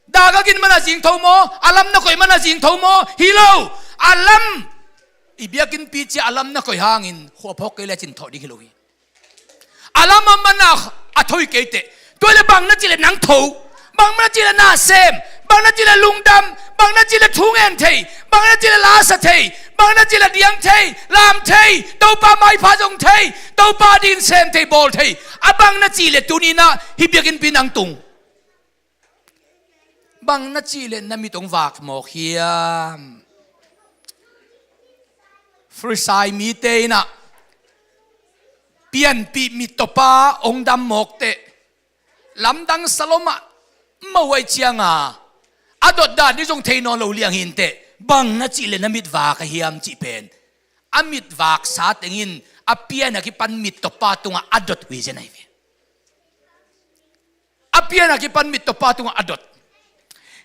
Dak a gin man a zingtho maw? A lam na koih man a zingtho maw? Hi lo. A lam, i biakinnpi ciang a lam na koih hangin khua phawk kei leh a cin thawh ding hi lo hi. A lam a man a, a tho hi kei teh. Tua leh bang na cih leh nang tho? Bang na cih leh na sem? Bang na cih leh lungdam? Bang na cih leh thu ngen thei? Bang na cih leh la sa thei? Bang na cih leh diang thei, lam thei, Topa maipha zong thei, Topa dingin sem thei, bawl thei? A bang na cih leh tuni-in ah hih biakinnpi nang tung? Bang na cih leh na mit hong vak mawk hiam? Farisai mite in ah pianpih mittawpa hong dam mawk teh, lamdang sa lua mah, mawh ahih ciangin a dotdan ding zong thei nawn lo liang hi inteh. Bang na cih leh na mit vak a hiam cih pen, a mit vaksa teng in a pian a kipan mittawpa tungah a dot uh hi zen ahi ve. A pian a kipan mittawpa tungah a dot.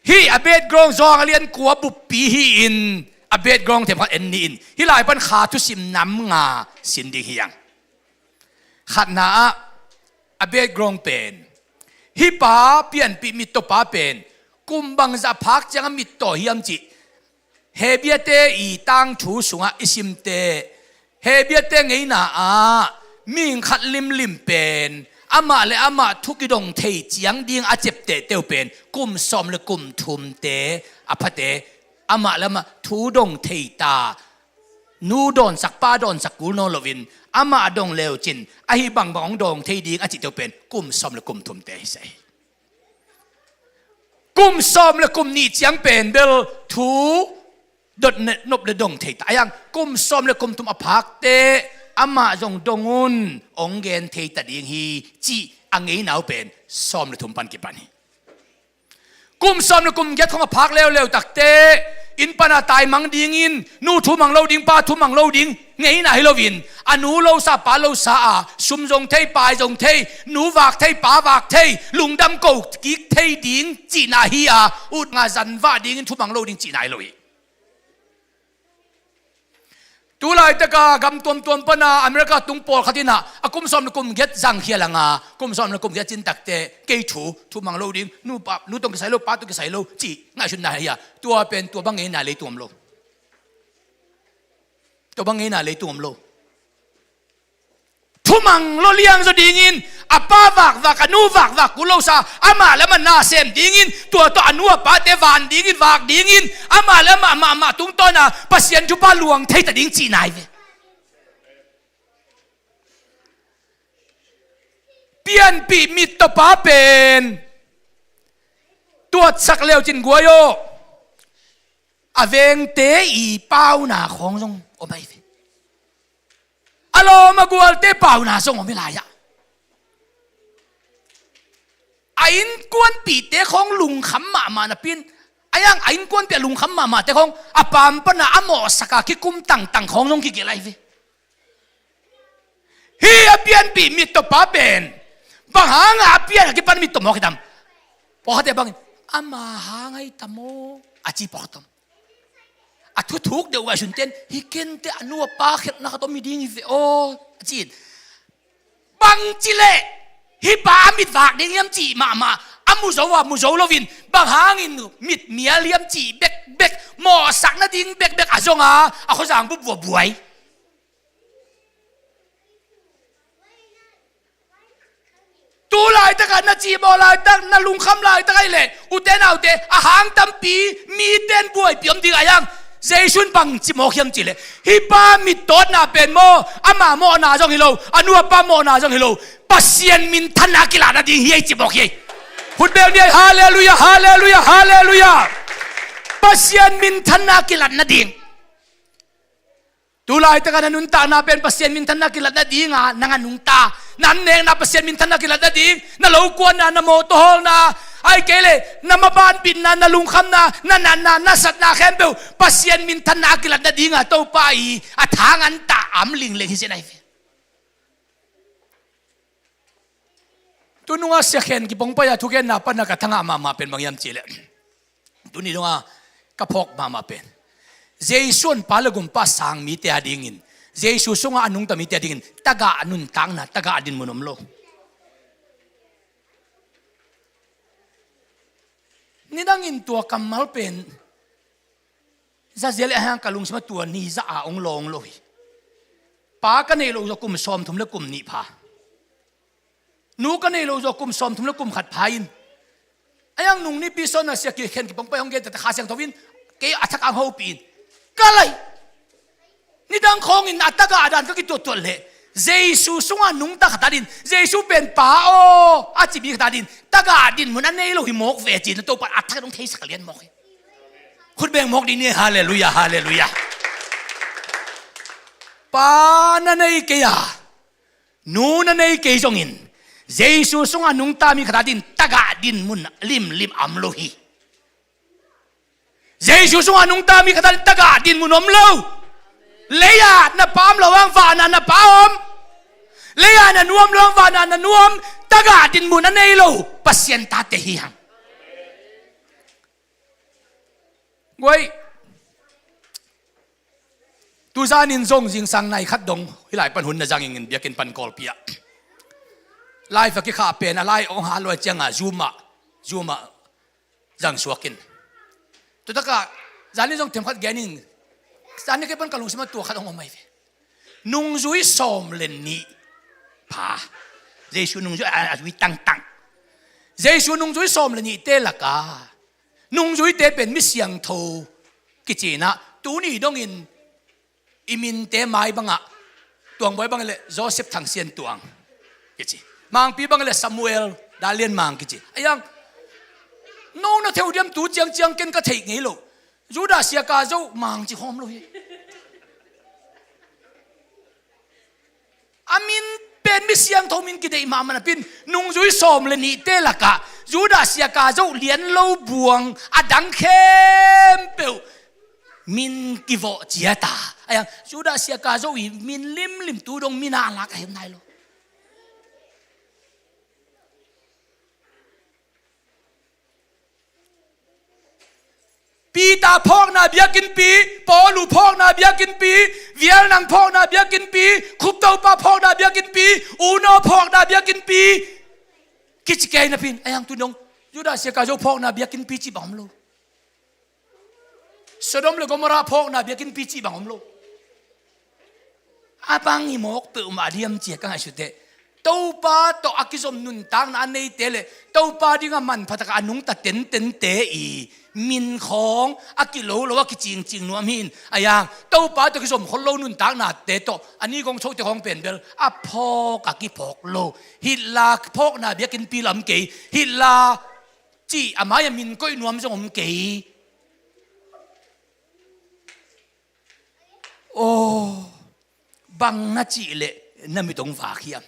Hih a background, Johan a lian kua buppi hi-in, a background themkhat en ni in, hih lai pan Kha Thusim nam nga sin ding hi hang. Khatna ah, a background pen, hih pa pianpih mittawpa pen kum bangzah phak ciang a mittaw hiam cih Hebriate i tangthu sungah i sim teh, Hebriate ngeina ah mihing khat limlim pen amah le amah thu kidong thei ciang ding a ciaptehte uh pen kum sawm le kum thumte a phate, amah le amah thu dong thei ta, nu dawnsak pa dawnsak kul nawn loin amah dong leucin ahi bangbang hong dawng thei ding a cihte uh pen kum sawm le kum thumte hi sa hi. Kum sawm le kum nih ciang pen bel thu dot nop le dong thei ta. Ahi hang kum sawm le kum thum a phak teh amah zong dong un, hong gen thei ta ding hi, cih a ngeina uh pen sawm le thum pan kipan hi. Kum sawm le kum giat khawng a phak leuleu tak teh, inn pan a taimang dingin, nu thumang lo ding, pa thumang lo ding ngeina hi loin, a nu losa, pa losa a, sum zong thei, pai zong thei, nu vak thei, pa vak thei, lungdam ko kik thei ding cihna hi a, ut nga zan vah dingin thumang lo ding cihna hi lo hi. Tu laitaka gam tuamtuam pana America tung pawlkhat in ah a kum sawm le kum giat zangkhia langa, kum sawm le kum giat cin tak teh kei thu, thumang lo ding, nu pa, nu tawh kisai lo, pa tawh kisai lo, cih ngaihsutna hi a, tua pen tua bang ngeina leitung om lo. Tua bang ngeina leitung om lo. Thumang lo liang zaw dingin, a pa vakvak, a nu vakvak kul losa, amah le amah na sem dingin, tua tawh a nu a pate van dingin, vak dingin, amah le amah, amah, amah tungtawna Pasian thupha luang thei ta ding cihna hi ve. Pianpih mittawpa pen tuatsak leucin guai aw, a vengte i pauna khawng zong om ahi ve. A lawm a gualte pauna zong om hi lai ah. A innkuanpihte khawng lungkham mahmah napi-in, ahi hang a innkuanpih a lungkham mahmahte khawng a paam pana a mawhsaka kikum tangtang khawng zong kigelh ahi ve. Hih a pianpih mittawpa pen bang hanga a pian a kipan mittaw mawk hitam? Pawlkhatte bangin, ama hang ahi tam aw, a ci pawlkhat om. A thuthuk deuh ngaihsunte in, hi kei teh a nu a pa khelhna khat om hi ding hi ve aw, a ci in. Bang ci leh hih pa a mit vak ding hiam cih mahmah, a mu zo a mu zo loin, bang hangin mit mial hiam cih bekbek, mawhsak nading bekbek a zong a, a khuazang bup vua buai. Tu laitak ah na cihmawh laitak, na lungkham laitak ahih leh, ute naute, a hang tampi mite in buaipih om ding a hiang. Jesu in bang ci mawk hiam cih leh, hih pa mittawtna pen maw, ama mawhna zong hi lo, a nu a pa mawhna zong hi lo, Pasian minthanna a kilat nading hi ei ci mawk hi ei. Khut beng ni ei, halleluiah, halleluiah, halleluiah. Pasian minthanna a kilat nading. Tu laitak ah na nuntakna pen Pasian minthanna kilat nading a, nang a nungta. Na an nekna Pasian minthanna kilat nading, na lo kuanna, na mawtaw hawlna, ahih kei leh na maban bitna, na lungkhamna, na natna, na satna khempeuh Pasian minthanna a kilat nading a, Topa i a thang an tah am lingleng hi zen ahi ve. Tu nung a Sia Khen Kipong pai a thugenna pan a ka thangah mahmah pen bang hiam cih leh, tuni dong a ka phawk mahmah pen, Jesu in Pa le Gumpa sang mite a dingin, Jesu sungah a nungta mite a dingin tagah nuntakna, tagah dinmun om lo. Nidangin tua kammal pen zazia le a hang ka lungsim ah tua ni zah a hong lawng lo hi. Pa ka neih loh zawh kum sawmthum le kum nih pha. Nu ka neih loh zawh kum sawmthum le kum khat pha in. A hiang nung nipi sawn a Sia Khen Kipong pai hong gen ta, Kha Siangtho in kei a thak ang hopih in. Ka lai. Nidang khawngin a tagah dan ka kituattuat leh, Jesu sungah nungta khat a din, Jesu pen Pa aw a ci mi khat a din, tagah dinmun a nei lo hi mawk ve ci-in a Topa in a thak dong theisak lian mawk hi. Khut beng mawk ding ni, halleluiah, halleluiah. Pa na nei kei a, nu na nei kei zongin, Jesu sungah nungta mi khat a din tagah dinmun limlim om lo hi. Jesu sungah nungta mi khat a din tagah dinmun om lo. Lei-ah na Pa om lo hang vanah na Pa om. Lei-ah na nu om lo hang vanah na nu om. Tagah dinmun a nei lo Pasian tate hi hang. Guai. Tuzanin zong zingsang nai khat dong hih lai pan hun na zang ingin biakinn pan Kawlpi ah. Live a kikhah pen a lai hong hal luai ciangah Zoom ah, Zoom ah zang suak in. Tutakah zanin zong themkhat gen in. Zanin kei pan ka lungsim ah tua khat hong om ahi ve. Nungzui sawm le nih pha. Jesu nungzui a, a zui tangtang. Jesu nungzui sawm le nihte lakah nungzuite pen mi siangtho kici in ah, tuni dongin i minte mai bangah, Tuangbawi bang leh Joseph Thang Sian Tuang kici. Mangpi bang leh Samuel Dal Lian Mang kici. A hiang, no na theu diam, tu ciangciang ken ka theih ngei lo. Judah Sia Ka Zo Mang ci khawm lo hi. A min pen mi siangtho min kideih mahmah napi-in, nungzui sawm le nihte lakah Judah Sia Ka Zo Lian Lo Buang a dang khempeuh min kivawh ciat a. A hiang, Judah Sia Ka Zo i min limlim tu dong min a lak a hem nai lo. Peter phawkna biakinnpi, Paulu phawkna biakinnpi, Vialnang phawkna biakinnpi, Khuptopa phawkna biakinnpi, Uno phawkna biakinnpi kici kei napi-in, a hiang tu dong Judah Sia Ka Zo phawkna biakinnpi cih bang om lo. Sodom le Gomorrah phawkna biakinnpi cih bang om lo. A bang hi mawk peuhmah diam ci-a ka ngaihsut teh, Topa tawh a kizom nuntakna a neite le Topa dingah manpha takah a nungta tentente i min khawng a kilo lo a kicingcing nuam hi in. A hiang, Topa tawh kizom khol lo nuntaknate tawh a ni gong chote khawng pen bel a phawk a kiphawk lo. Hitler phawkna biakinnpi lam kei, Hitler cih a mai-ah min koih nuam zong om kei. Aw, bang na cih leh na mit hong vak hiam?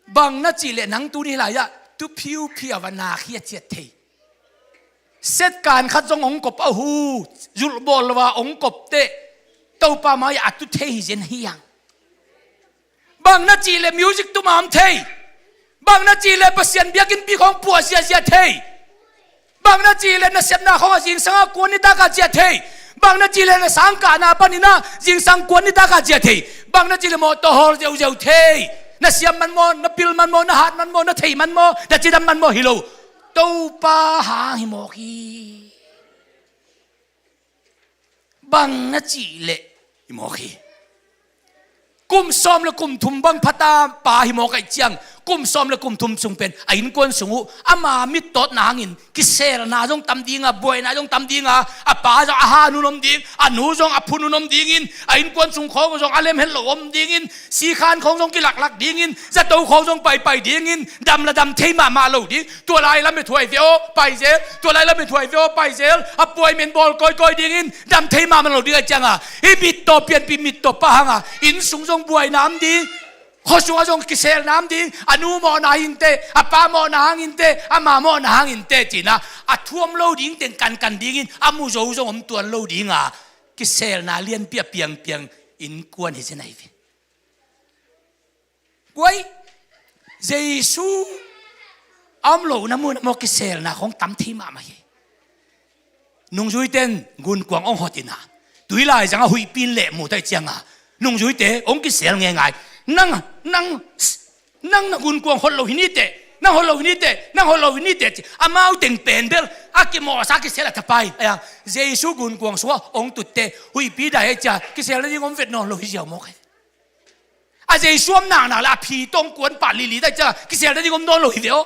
Bang na cih leh nang tuni lai-ah tu phiuphiau a nak hi a ciat thei. Setkan khat zong hong kop a hu, zulhbawl lo a hong kop teh Topa mai-ah a tu thei hi zen hi hang. Bang na cih leh music tum a om thei. Bang na cih leh Pasian biakinnpi khawng puah ziazia thei. Bang na cih leh na sepna khawng a zingsang a kuan nitak a ciah thei. Bang na cih leh na sangkahna panin a zingsang kuan nitak a ciah thei. Bang na cih leh mawtaw hawl zeuzeu thei. Na siam man maw, na pil man maw, na hat man maw, na theih man maw, na cidam man maw, hi lo. Topa hang hi mawk hi. Bang na cih leh hi mawk hi. Kum sawm le kum thum bang phata pa hi mawk ahih ciang, kum sawm le kum thum sung pen a innkuan sung uh ama mittawtna hangin kiselna zong tam dinga, buaina zong tam dinga, a pa zong a han hun om ding, a nu zong a phun hun om dingin, a innkuan sung khawng zong a lemhet lo om dingin, sikhan khawng zong kilaklak dingin, zato khawng zong paipai dingin, dam la dam thei mahmah lo ding, tua lai lam i thuai ve aw, pai zel, tua lai lam i thuai ve aw, pai zel, appointment bawl kawikawi dingin, dam thei mahmah lo ding ahih cianga, hih mittaw pianpih mittaw pa hanga, inn sung zong buaina om ding, khua sungah zong kiselna om ding, a nu mawhna hangin teh, a pa mawhna hangin teh, ama mawhna hangin teh, cina, a thu om lo ding teng kankan dingin, a mu zo zong om tuan lo dinga, kiselna lianpi a piangpiang innkuan hi zen ahi ve. Guai, Jesu a om lohna mun a maw kiselna khawng tam thei mahmah hi. Nungzuite'n gunkuang hong hot inah, tuilai zangah huihpi in lehmuh ta ahih cianga, nungzuite hong kisel ngeingai. Nang, nang, nang na gunkuang hot lo hi ni teh, nang hot lo hi ni teh, nang hot lo hi ni teh, ci. Amau teng pen bel a kimawhsa kisel a thapai. Ahi hang Jesu gunkuang sungah hong tutte huihpi dai ahih ciang kisel nading om vet nawn lo hi ziau mawk hi. A Jesu om naknak le a phi tawh kuan pah lili ta ahih ciang kisel nading om nawn lo hi ve aw.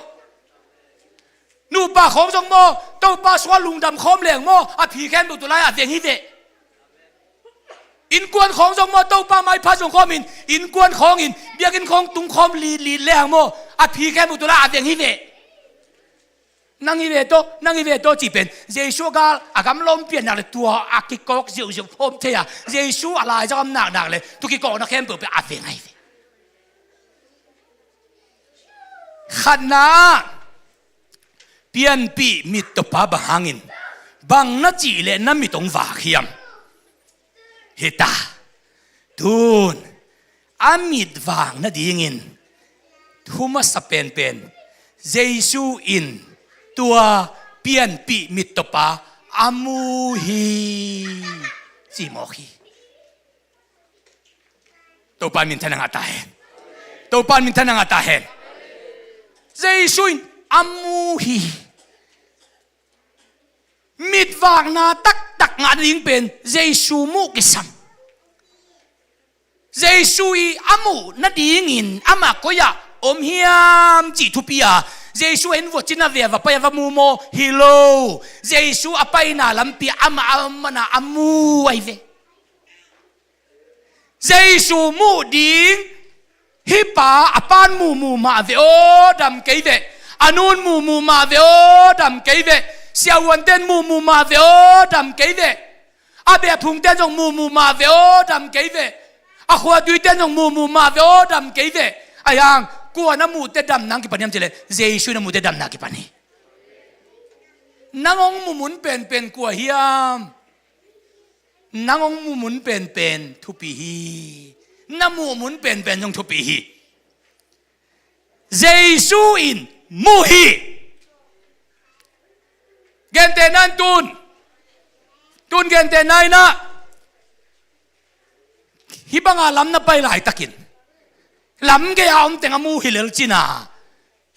Nupa khawng zong maw, Topa sungah lungdam khawm leng maw, a phi khempeuh tua lai a veng hi ve. Innkuan khawng zong maw, Topa maipha zong khawmin, innkuan khawngin, biakinn khawng tung khawm lili leng maw, a phi khempeuh tua lai a veng hi ve. Nang hi ve tawh, nang hi ve tawh cih pen Jesu a gal a gamla om pian nak le tua a kikawk ziauziau om thei a, Jesu a laizang om naknak le tua kikawkna khempeuh pen a veng ahi ve. Khatna, pianpih mittawpa bang hangin, bang na cih leh na mit hong vak hiam? Hi ta. Tun a mit vak nadingin thu masa penpen Jesu in tua pianpih mittawpa a mu hi, ci mawk hi. Topa minthanna ngah ta hen. Topa minthanna ngah ta hen. Jesu in a mu hi. Mitvakna taktak ngah nading pen Jesu muh kisam. Jesu i a muh nadingin amah koi-ah om hiam cih thupi a, Jesu en vua cina ve a va pai a va mu maw? Hi lo. Jesu a paina lampi amah a om mana a mu ahi ve. Jesu muh ding, hih pa a pa'n muhmuh mah ve aw, dam kei ve. A nu'n muhmuh mah ve aw, dam kei ve. Siahuante'n muhmuh mah ve aw, dam kei ve. A behphungte'n zong muhmuh mah ve aw, dam kei ve. A khuatuite'n zong muhmuh mah ve aw, dam kei ve. Ahi hang kua na muhte damna kipan hiam cih leh Jesu na muhte damna kipan hi. Nang hong muh mun penpen kua hiam? Nang hong muh mun penpen thupi hi. Na muh mun penpen zong thupi hi. Jesu in muh hi. Gentehna in tun, tun gentehna in ah, hih banga lam na pai laitakin lam gei-a om teng a mu hi lel cina,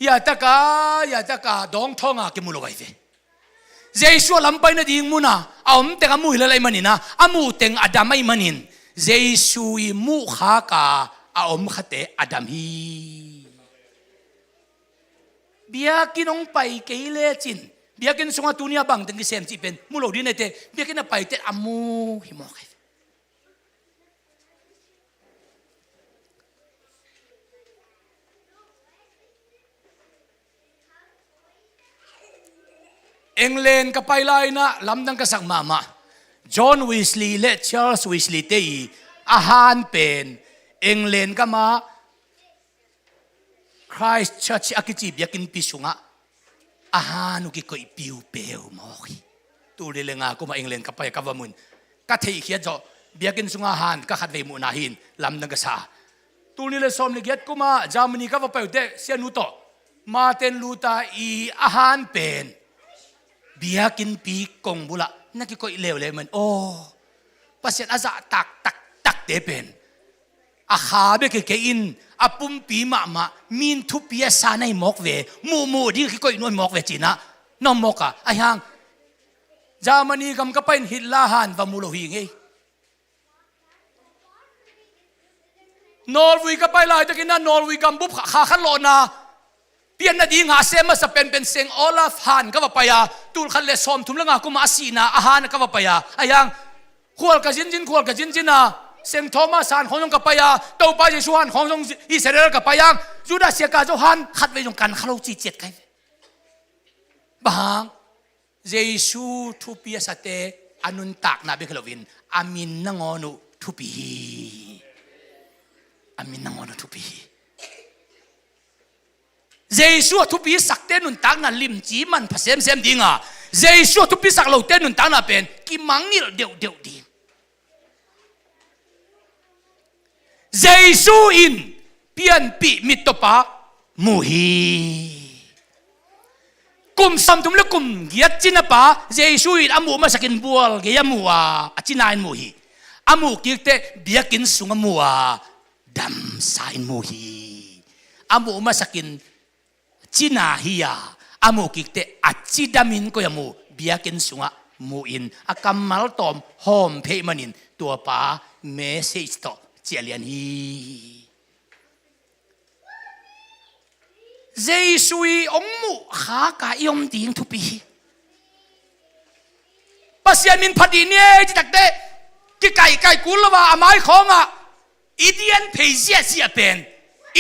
hiah taka, hiah taka dawngthawnga kimu lo ahi ve. Jesu a lam pai nading muna a om teng a mu hi lel ahih manin ah, a muh teng a dam ahih manin, Jesu i muh khaka a om khate a dam hi. Biakinn hong pai kei lecin, biakinn sungah tuni a bangteng kisem cih pen mu lo ding nete, biakinn a paite a mu hi mawk hi. England ka pai lai-in ah lamdang ka sak mahmah. John Wesley le Charles Wesley te i a han pen England gam ah Christchurch a kici biakinnpi sungah a han uh kikoih piupeu mawk hi. Tul nih le nga kum ah England ka pai a ka va muh in ka theihkhiat zawh, biakinn sungah a han ka khatvei muhna hi-in lamdang ka sa. Tul nih le sawm le giat kum ah Germany ka va pai uh teh, sianu tawh Martin Luther i a han pen biakinnpi kong bulah na kikoih leuleu man. Aw, Pasian a zahtak taktakte pen a kha bek hi kei in, a pumpi mahmah, min thupi a sa na hi mawk ve, muhmuh ding a kikoih nuam hi mawk ve ci-in ah, na om mawk a, ahi hang Germany gam ka pai in Hitler han va mu lo hi ngei. Nawlvui ka pai laitakin ah, Nawlvui gambup kha, kha khat lawhna pian nading a sem masa penpen Saint Olaf han ka va pai a, tul khat le sawmthum le nga kum a a sihna a han ka va pai a, ahi hang khual ka zinzin, khual ka zinzin a, Saint Thomas han khawng zong ka pai a, Topa Jesu han khawng zong Israel ka pai a, Judas Iskariot han khatvei zong kan kha lo ci ciat ka hi ve. Bang hang? Jesu thupi a sate a nuntakna bek hi loin, a min nangawn uh thupi hi. A min nangawn uh thupi hi. Jesu a thupi sakte nuntakna limci manpha semsem ding a, Jesu a thupi sak lote nuntakna pen kimangngilh deuhdeuh ding. Jesu in pianpih mittawpa mu hi. Kum sawmthum le kum giat cinapa Jesu in a muh masakin bual gei a mu a, a cina in mu hi. A muh kik teh biakinn sung a mu a, damsa in mu hi. A muh masakin cina hi a, a muh kik teh a cidamin koi a mu, biakinn sungah mu in, a kammal tawm hawm phei manin tuapa message tawh ciah lian hi. Jesu i hong muh khak a i om ding thupi hi. Pasian min phat dih ni ei ci takteh, kikaihkaih kul lo a, a mai khawngah i dian phei ziahziah pen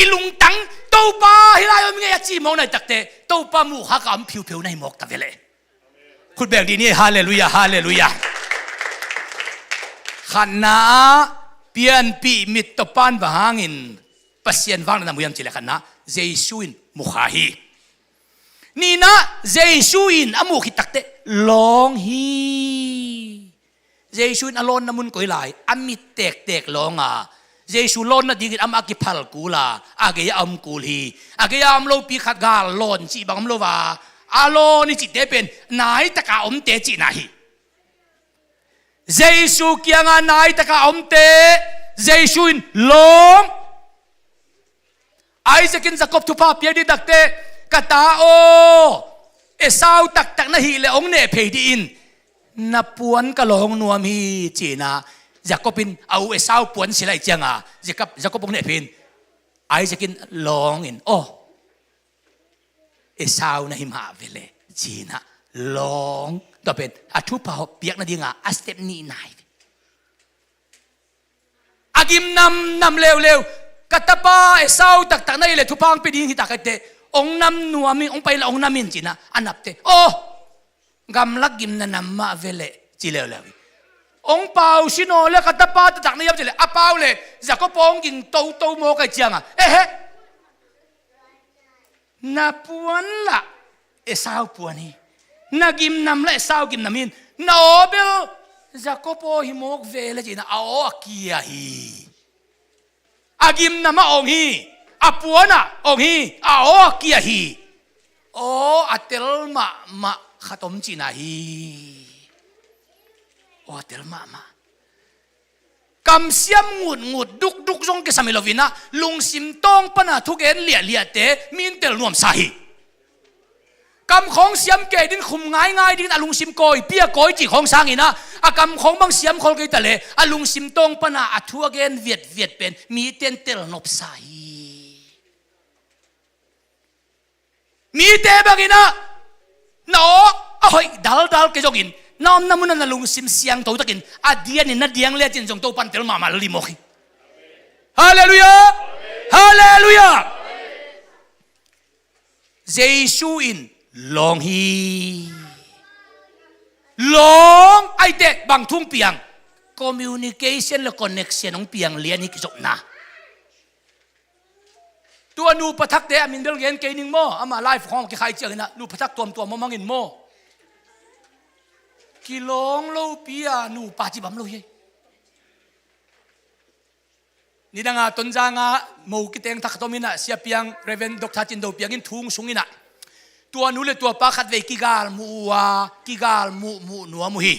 i lungtang, Topa hih lai om ngei a ci mawk nai takteh, Topa muh khak a om phiupheu nai mawk ta ve leh. Khut beng dih ni, halleluiah, halleluiah. Khatna ah pianpih mittawpa in bang hangin Pasian vangliatna mu hiam cih leh, khatna, Jesu in mu kha hi. Nihna, Jesu in a muh khit takteh lawng hi. Jesu in a lawnna mun koi lai, a mit tektek lawng a, Jesu lawn nadingin amah a kiphal kul a, a gei-ah a om kul hi. A gei-ah a om lopi khat gal lawn cih bang om lo a, a lawn i cihte pen nai taka omte cihna hi. Jesu kiangah nai taka omte Jesu in lawng. Isaac in Jacob thupha piak dih takteh, ka ta aw, Esau taktak na hih leh hong neh phei dih in, na puan ka lawng nuam hi, ci-in ah, Jacob in a u Esau puan silh ahih ciangin, Jacob, Jacob hong neh phei in, Isaac in lawng in, aw, Esau na hi mah ve leh, ci-in ah, lawng. Tua pen a thupha piak nadingin a step nihna hi. A gim namnam leuleu. Ka tapa Esau taktak na hih leh thupha hong pia ding hi ta ka hi teh, hong nam nuam in, hong pai leh hong nam in, ci-in ah a napte, aw, gamlak gimna nam mah ve leh, ci leuleu hi. Hong pau sin aw leh ka tapa taktak na hiam cih leh, a pau leh Jacob hong ging toto mawk ahih ciangin, ehe, na puan lah Esau puan hi. Na gimnam lah Esau gimnam hi. Na aw bel Jacob aw hi mawk ve leh, ci-in ah a aw a kia hi. A gimnam ah hong hi. A puan ah hong hi. A aw a kia hi. Aw a tel mahmah khat om cihna hi. Aw a tel mahmah. Kamsiam ngutngut dukduk zong kisam hi lo-in ah, lungsim tawng panin a thugen liahliahte mi in tel nuamsa hi. Kam khawng siam kei ding, khum ngaingai dingin a lungsim kawipi a kawi cih khawng sangin ah, a kam khawng bang siam khol kei ta leh, a lungsim tawng panin a thu a gen viatviat pen mite in tel nopsa hi. Mite bangin ah, na aw a hoih daldal kei zongin, na omna munah na lungsim siangtho takin a dianin na diang lecin zong Topa in tel mahmah lel ding mawk hi. Halleluiah! Halleluiah! Jesu in lawng hi. Lawng ahih teh bang thu hong piang? Communication le connection hong piang lian hi, kizopna. Tua nupa thakte a min bel gen kei ning maw, amah live khawng kikhai ciangin ah nupa thak tuamtuam om hang in maw. Kilawng lopi a nupa ci bang om lo hi. Nidang a Tonzang ah mo kiteng thak khat om in ah, Sia Piang, Reverend Doctor Cin Do Piang in thu hong sung in ah, tua nu le tua pa khatvei kigal muh uh a, kigal muhmuh nuam uh hi.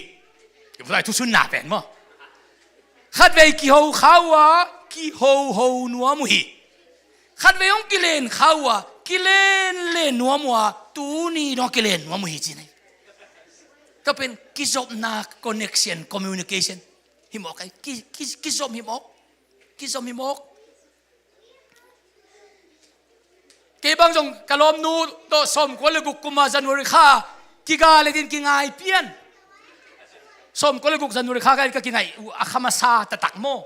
Tua thu sunna pen maw. Khatvei kiho kha uh a, kihoho nuam uh hi. Khatvei hong kilen kha uh a, kilen len nuam uh a, tuni dong a kilen nuam uh hi ci nei. Tua pen kizopna, connection, communication hi mawk ai. Ki, ki, kizom hi mawk. Kizom hi mawk. Kei bang zong ka lawmnu tawh sawmkua le guk kuma January kha kiga le din kingai pian. Sawmkua le guk January kha ka, ka kingaih uh a kha masa taktak maw.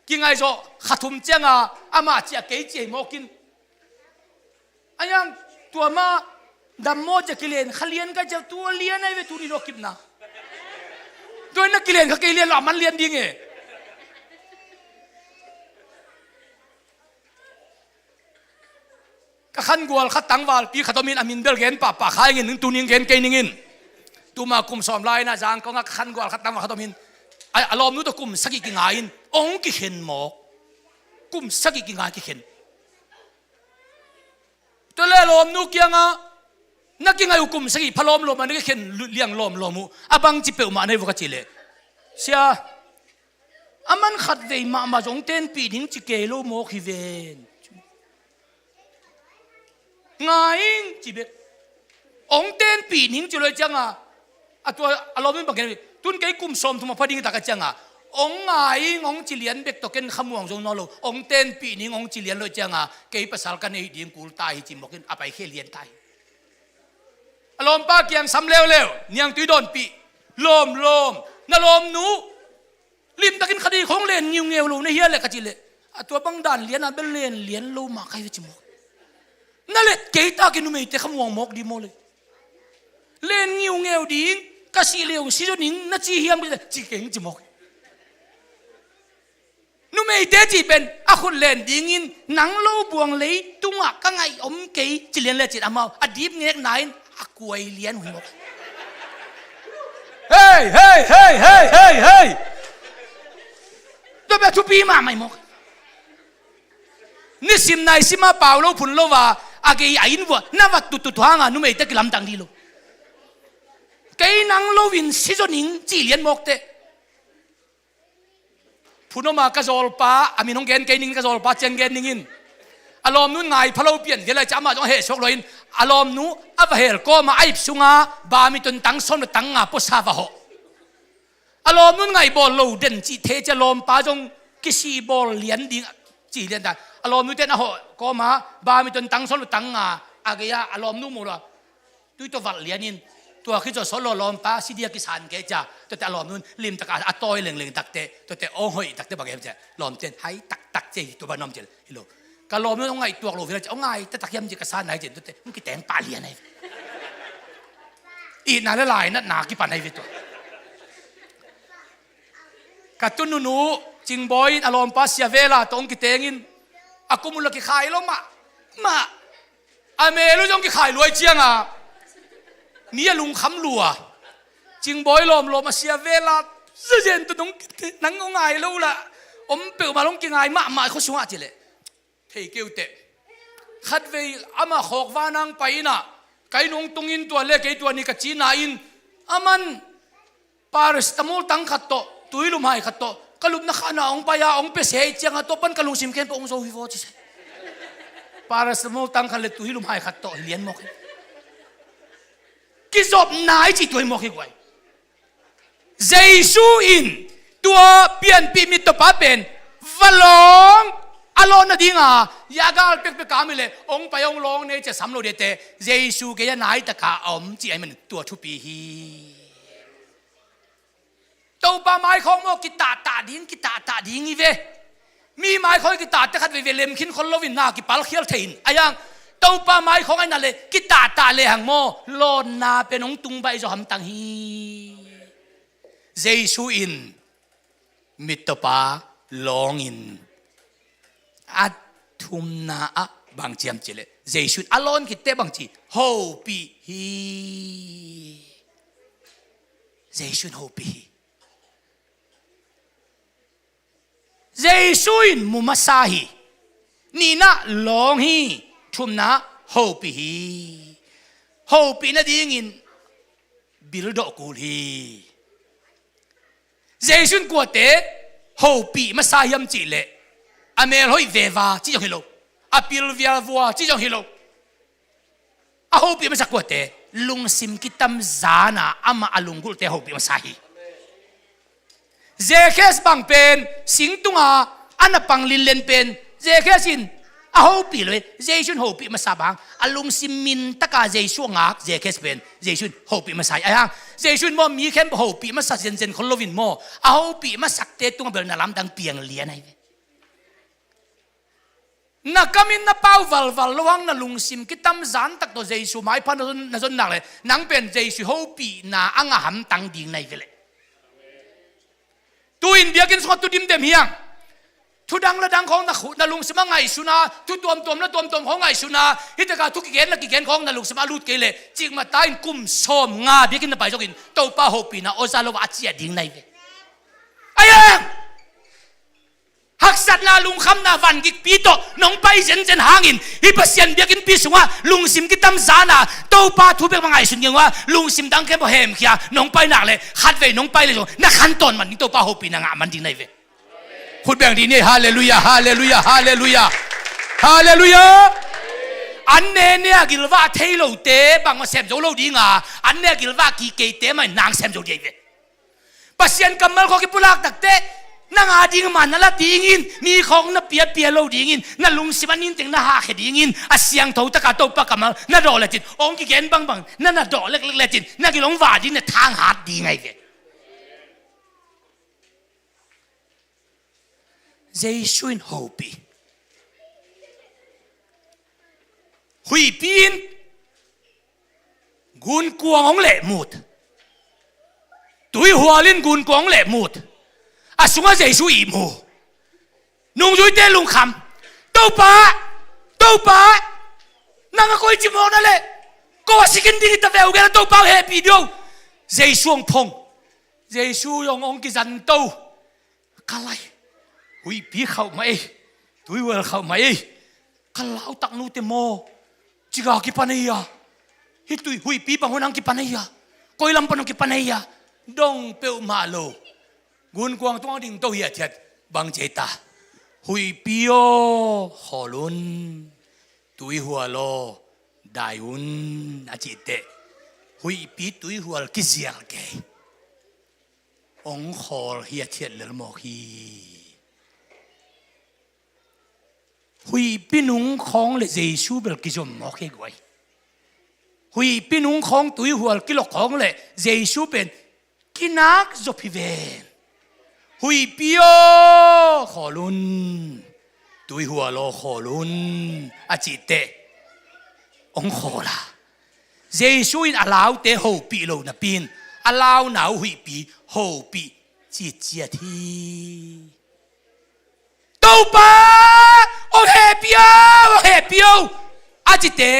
Kingaih zawh kha thum cianga amah ciah kei ciah hi mawk in. Ayang tua mah dam maw ciah kilen kha lian ka ciah tua lian ai ve tuni dawh kipna. Tua na kilen kha kei lian lo a man lian ding e. Ka khangual khat tangvalpi khat om in a min bel gen pahpah kha ing in, tuning gen kei ning in. Tuma kum sawm lai-in a Zangkong ah ka khangual khat tangval khat om in. A, a lawmnu tawh kum sagih kingai in hong kikhen mawk. Kum sagih kingai kikhen. Tua le a lawmnu kiangah na kingaih uh kum sagih pha lawmlawm a na kikhen liang lawmlawm uh a bangci peuhmah na hi vua ka cih leh, sia, a man khatvei mahmah zong tenpih ding ci kei lo mawk hi ven. Ngai ing ci bek. Hong tenpih ning ci lo cianga a tua a lawmnu in bang gen, tun kei kum sawmthum a pha ding tak a cianga hong ngai ing hong ci lian bek tawh ken khamuang zo nawn lo, hong tenpih ning hong ci lian lo cianga kei pasal ka neih ding kul ta hi ci mawk in a paikhia lian ta hi. A lawmpa kiang sam leuleu, niangtui dawnpih, lawmlawm, na lawmnu limtakin kha ding khong len ngiungeu lo na hia le ka cih leh, a tua bang dan lian a bel len lian lo mah ka hi ve ci mawk. Na let kei takin numeite khamuang mawk ding maw le. Len ngiungeu ding, ka sih leh hong si zaw ning na ci hiam ci keng ci mawk. Numeite cih pen a khut len dingin nang lo buang leitungah ka ngaih om kei ci lian le cin amau a dip ngekna in a kuai lian hun mawk. Hei, hei, hei, hei, hei, hei. Tua bia thupi mahmah hi mawk. Nisim nai sima pau lo phun lo va a gei a inn vua na vat tutut hanga numeite kilamdang dih lo. Kei nang lo in si zaw ning ci lian mawk teh. Phun om a ka zawlpa, a min hong gen kei ning, ka zawlpa ciang gen ning in. A lawmnu in ngai pha lo pian vial a ci amah zong a heh suak lo in, a lawmnu a va hel kawma a ip sunga bamiton tang sawm le tang nga puasa va hawh. A lawmnu in ngaih bawl lo den cih thei ci a lawmpa zong kisih bawl lian ding cih lian ta. A lawmnu ten a hawh kawma bamiton tang sawm le tang nga a gei a a lawmnu mu lo a tui tawh valh lian in, tua khit zawh sawt lo lawmpa si dia kisan kei cia, tuate a lawmnu in limtak a, a tawi lengleng takte, tuate awng hoih takte bang em cia, lawmte in hai taktak cia hi, tua ban om cia hi lo. Ka lawmnu in awng ngaih tuak lo vila cia, awng ngai taktak hiam cia ka san nai cia, tuate hong kiteng pah lian ai ve. Itna le lainatna kipan ai ve tua. Ka tununu Cingbawi in a lawmpa sia vela tawh hong kiteng in, a kum uh la kikhai lo mah mah. A mel uh zong kikhai luai cianga mi a lungkham lua. Cingbawi lawmlawm a sia vela zazen tu dong kite nang aw ngai lo la om peuhmah long kingai mahmah khua sungah ci leh thei keu teh. Khatvei amah khawk vanang pai inah kai nung tungin tua le kei tua ni ka cina in aman paracetamol tang khat tawh, tuilum hai khat tawh, ka lupna khana hong pai-a hong pia se ih cianga tua pan ka lungsim khempeuh hong zo hi vaw ci se. Paracetamol tang khat le tuilum hai khat tawh hi lian mawk hi. Kizopna i cih tua hi mawk hi guai. Jesu in tua pianpih mittawpa pen va lawng a lawn nadinga ya gal pekpek a mi le hong pai hong lawng nei cia sam lo dete Jesu kei a naitaka a om cih ahih manin tua thupi hi. Topa maikhawng maw kitahtah ding, kitahtah ding hi ve. Mi maikhawng kitahtah khat veivei lemkhin khol loin na kipalkhial thei in a yang Topa maikhawng aina le kitahtah lehang maw lawnna pen hong tung baih zaw hamtang hi. Jesu in mittawpa lawngin a thumna ah bang ciam cileh Jesu in a lawn khitte bang ci hopih hi. Jesu in hopih hi. Jesu in mu masa hi. Nihna lawng hi. Thumna hopih hi. Hopih nadingin bil dawh kul hi. Jesu in kuate hopih masa hiam cih leh, a mel hoih veva cih zong hi lo, a pil vial vua cih zong hi lo. A hopih masak kuate, lungsim kitam zana amah a lunggulhte hopih masa hi. Zekhes bang pen singtunga a na pang linlen pen Zekhes in a hopih lo hi. Jesu in hopih masa bang a lungsim mintaka Jesu a ngak Zekhes pen Jesu in hopih masa hi. Ahi hang Jesu in maw mi khempeuh hopih masa zenzen khol loin maw, a hopih masakte tungah bel na lamdang piang lian ahi ve. Na kam in na pau valval lo hang na lungsim kitam zan tak tawh Jesu maipha na zon, na zon nak leh nang pen Jesu hopihna a ngah hamtang ding na hi ve leh. Tu-in biakinn sungah tu dimdem hi hang. Thu dang la dang khawng na khu, na lungsim a ngaihsun a, thu tuamtuam la tuamtuam khawng ngaihsun a, hi taka thu kigen la kigen khawng na lungsim a lut kei leh, cikmah ta in kum sawmnga biakinn na pai zongin Topa hopihna aw za lo a a ciah ding na hi ve. Ahi hang haksatna, lungkhamna, van gikpi tawh nong pai zenzen hangin hih Pasian biakinnpi sungah lungsim kitam zana Topa thu bek mah ngaihsun kei un a, lungsim dang khempeuh hemkhia nong pai nak leh, khatvei nong pai leh zong na khantawn man ding, Topa hopihna ngah man ding na hi ve. Khut beng dih ni, halleluiah, halleluiah, halleluiah, halleluiah. An ne ne a gilvah thei lote bangmah sem zo lo dinga, an ne a gilvah kikeite mah in nang sem zo ding hi ve. Pasian kammal khawng kipulak takteh nang a ding man na la dingin, mi khawng na piapia lo dingin, na lungsim a ninteng na hahkhia dingin, a siangtho taka Topa kammal na dawh lecin, hong kigen bangbang na na dawh leklek lecin, na gil hong vah ding, na thang hat ding ahi ve. Jesu in hopih. Huihpi in gunkuang hong lehmut. Tuihual in gunkuang hong lehmut. A sungah Jesu ihmu. Nungzuite lungkham. Topa, Topa, nang a koi cimawh na leh, ko a sikin ding hi ta ve uh, gen a Topa hong hehpih dih uh. Jesu hong phong. Jesu zong hong kizanto. Ka lai, huihpi khauh mah ei, tuihual khauh mah ei, ka lautak nute maw, ciga kipan ei a, hih tui huihpi bang hun hong kipan ei a, koi lam pan hong kipan ei a, dong peuhmah lo. Gunkuang tungah ding to hiathiat bang ci ei ta. Huihpi aw, khawl un. Tuihual aw, dai un, a cih teh, huihpi tuihual kizial kei. Hong khawl hiathiat lel mawk hi. Huihpi nung khawng le Jesu bel kizom mawk hi guai. Huihpi nung khawng tuihual kilok khawng le Jesu pen kinak zop hi ven. Huihpi aw, khawl un. Tuihual aw, khawl un, a cih teh hong khawl a. Jesu in a laute hopih lo napi in a launa uh huihpi hopih citciat hi. Topa, hong hehpih o, hong hehpih o, a cite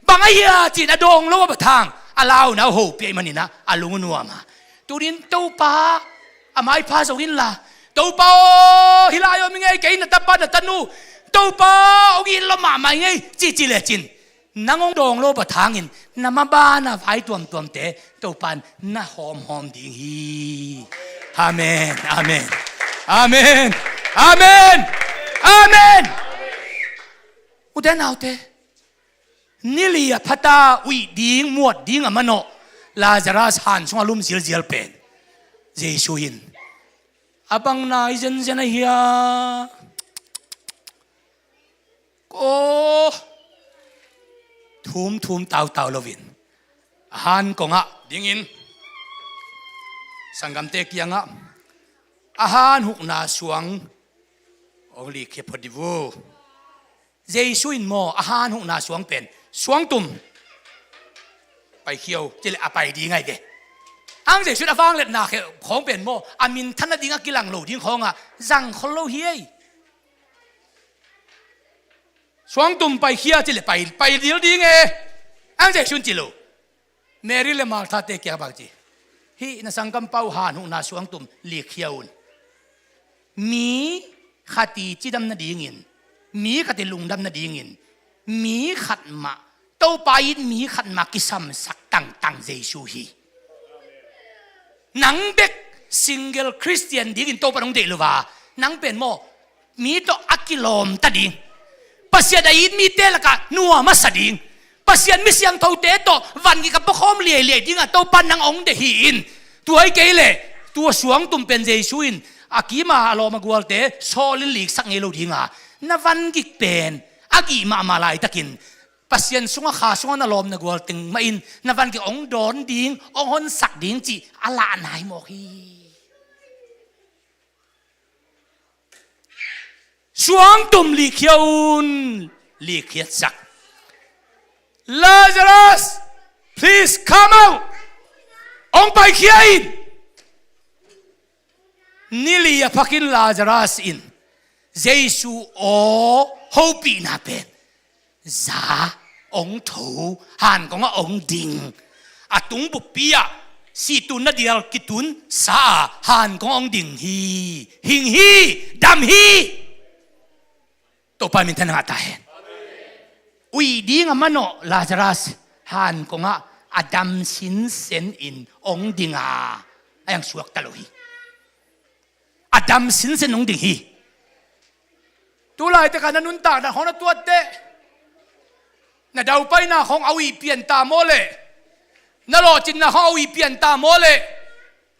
bang a hia ci-in a dawng lo a, bang hang, a launa uh hopih ahih manin a lung uh nuam a. Tuni-in Topa a maipha zong inla, Topa aw, hih lai om ing ei, kei na tapa na tanu, Topa, hong it lua mahmah ing ei, ci ci lecin, nang hong dawng lo bang hangin na maban a vai tuamtuamte Topa in na hawmhawm ding hi. Amen, amen, amen, amen, amen. Ute naute, ni li a pha ta, uih ding, muat ding a manawh Lazarus han sungah lum zilzial pen Jesu in, a bang nai zenzen a hia? Ko thum thum tautau loin a han kongah dingin, sanggamte kiangah a han hukna suang hong likhia phot dih uh. Jesu in maw, a han hukna suang pen, "Suangtum, paikhia o," ci leh a pai ding ahi ve. Ang Jesu in a vangliatna khawng pen maw, a minthan nading a kilang lo ding khawngah zang khol lo hi ei. "Suangtum, paikhia," ci leh pai, pai dilding e. Ang Jesu in ci lo. Mary le Martha-te kiang bang ci? "Hih na sanggampa uh han hukna suangtum likhia un. Mi khat i cidam nadingin, mi khat i lungdam nadingin, mi khat mah, Topa it mi khat mah kisamsak tangtang Jesu hi. Nang bek Single Christian dingin Topa in hong deih lo a, nang pen maw, mi tawh a kilawmta ding, Pasian a it mite lakah nuam a sa ding, Pasian mi siangthote tawh van kikap pawkhawm liailiai dingah Topa in nang hong deih hi in. Tua hi kei leh tua suangtum pen Jesu in a kima a lawm a gualte sawlin liksak ngei lo dinga, na van kik pen a gih mahmah laitakin Pasian sungah, kha sungah na lawm na gual teng mah in na van kik hong dawn ding, hong honsak ding cih a lah nai mawk hi. Suangtum likkhia un. Likkhiatsak. "Lazarus, please come out." Hong paikhia in. Ni li a phakin Lazarus in Jesu aw hopihna pen za, hong tho, hankongah hong ding, a tung buppi ah sihtunna dial kitunsa a hankongah hong ding hi. Hing hi. Dam hi. Topa minthanna ngah ta hen. Uih ding a manawh Lazarus hankongah a dam sinsen in hong ding a, a yang suakta lo hi. A dam sinsen hong ding hi. Tulaitak a na nuntakna khawng na tuatteh, na daupaina khawng a uih pian ta maw leh, na lawhcinna khawng a uih pian ta maw leh,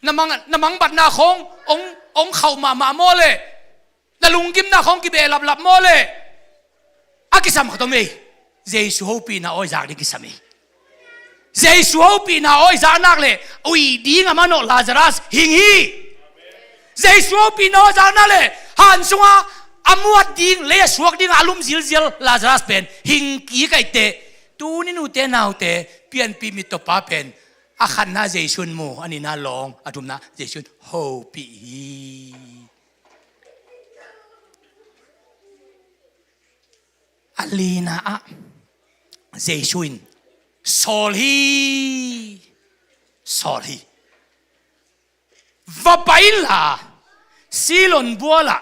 na mang, na mangbatna khawng hong, hong khauh mahmah maw leh, na lunggimna khawng kibehlaplap maw leh, a kisam khat om ei. Jesu hopihna awi zak ding kisam ei. Jesu hopihna awi zak nak leh uih ding a manawh Lazarus hing hi. Jesu hopihna awi zak nak leh han sungah a muat ding, lei a suak dingah a lum zilzial Lazarus pen hing kik ahih teh, tuni nute naute, pianpih mittawpa pen a khatna Jesu in mu, a nihna lawng, a thumna Jesu in hopih hi. A lina ah Jesu in sawl hi. Sawl hi. Va pai inla, Siloam bualah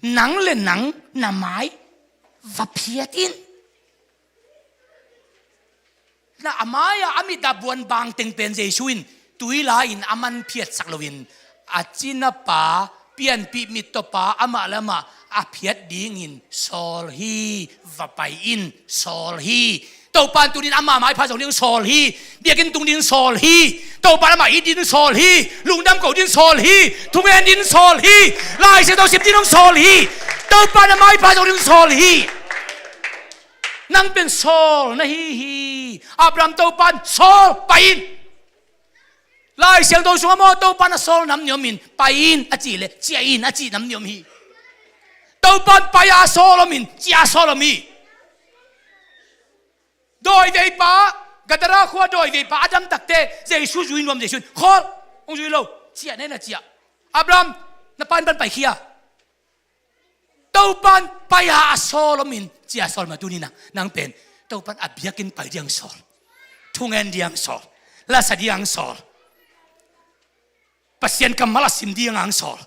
nang le nang na mai va phiat in. Na a mai-ah a mit a buan bangteng pen Jesu in tui la-in a man phiatsak loin, a cinapa, pianpih mittawpa amah le amah a phiat dingin sawl hi. Va pai in, sawl hi. Topa in tunin amah maipha zong ding sawl hi. Biakinn tung ding sawl hi. Topa in amah it ding sawl hi. Lungdam ko ding sawl hi. Thungen ding sawl hi. Lai Siangtho sim ding hong sawl hi. Topa in a maipha zong ding sawl hi. Nang pen sawl na hi hi. Abraham, Topa in sawl, pai in. Lai Siangtho sungah maw, Topa in a sawl nam ni om in, pai in a cih leh ciah in a cih nam ni om hi. Topa in pai a sawl om in, ciah a sawl om hi. Dawiveipa, Gadara khua dawiveipa a dam takteh Jesu zui nuam, Jesu in khawl, hong zui lo, ciah na hi na ciah. Abraham, na pa in pan paikhia. Topa in pai a a sawl om in, ciah a sawl mah tuni-in ah nang pen Topa in a biakinn pai ding hong sawl, thungen ding hong sawl, lasa ding hong sawl, Pasian kammal a sim ding hong sawl,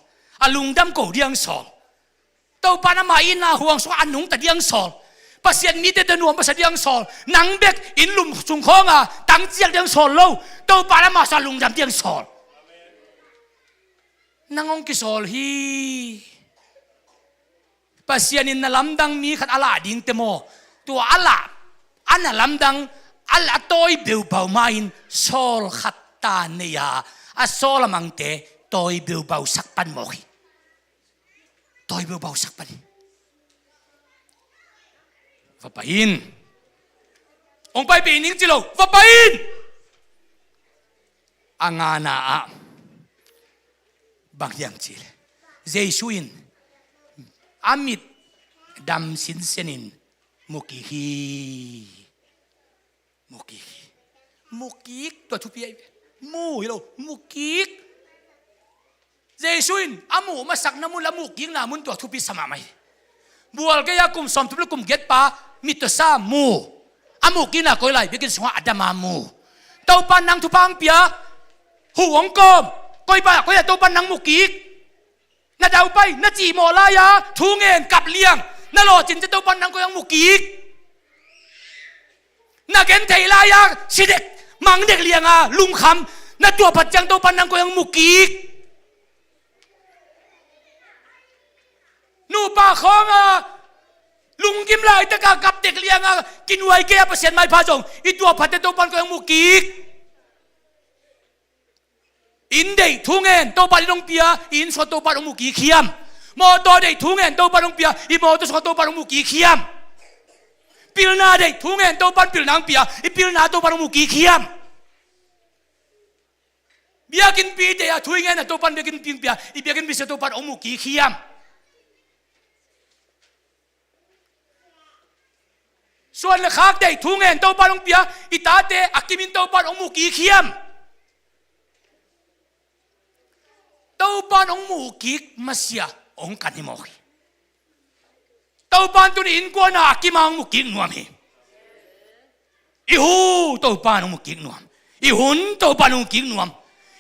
a lungdam ko ding hong sawl. Topa in amah itna huang sungah a nungta ding hong sawl, Pasian mite tawh nuam masa ding hong sawl. Nang bek inn lum sung khawng a tangciak ding hong sawl lo, Topa in amah sungah lungdam ding hong sawl. Nang hong kisawl hi. Pasian in na lamdang mi khat a lah ding teh maw, tua a lah, a na lamdang a, a tawi beubau ma-in sawl khat ta nei a, a sawl a mangte tawi beubausak pan mawk hi. Tawi beubausak pan hi. Va pai in. Hong paipih ning ci lo, va pai in. A ngana ah bang hiam cih leh, Jesu in a mit dam sinsen in mu kik hi. Mu kik hi. Mu kik, tua thupi ahi ve. Mu hi lo, mu kik. Jesu in a muh masakna mun le a muh kikna mun tua thupi sa mahmah hi. Bual gei-a kum sawmthum le kum giat pa, mittawsa mu. A muh kikna koi lai, biakinn sungah a dam a mu. Topa in nang thupha hong pia, huh hong kawm. Koi pa, koi-ah Topa in nang mu kik? Na daupai, na cihmawh lai-a thu ngen kap liang, na lawhcin ciang Topa in nang koi-ah hong mu kik? Na gentheih lai-a sidek, mangdek lianga lungkham, na tuahphat ciang Topa in nang koi-ah hong mu kik? Nupa khawng a lunggim laitaka gaptek lianga kinuai kei a Pasian maipha zong i tuahphatte Topan koi hong mu kik. Inn deih thu ngen Topan inn hong pia, i inn sungah Topan hong mu kik hiam? Mawtaw deih thu ngen Topan hong pia, i mawtaw sungah Topan hong mu kik hiam? Pilna deih thu ngen Topan pilna hong pia, i pilna Topan hong mu kik hiam? Biakinnpi deih a thu i ngen a Topan biakinnpi hong pia, i biakinnpi sungah Topan hong mu kik hiam? Suan le khak deih thu ngen Topan hong pia, i tate a kimin Topan hong mu kik hiam? Topan hong mu kik masia hong kan hi mawk hi. Topan tuni innkuan a a kim a hong mu kik nuam hi. I hu Topan hong mu kik nuam. I hun Topan hong mu kik nuam.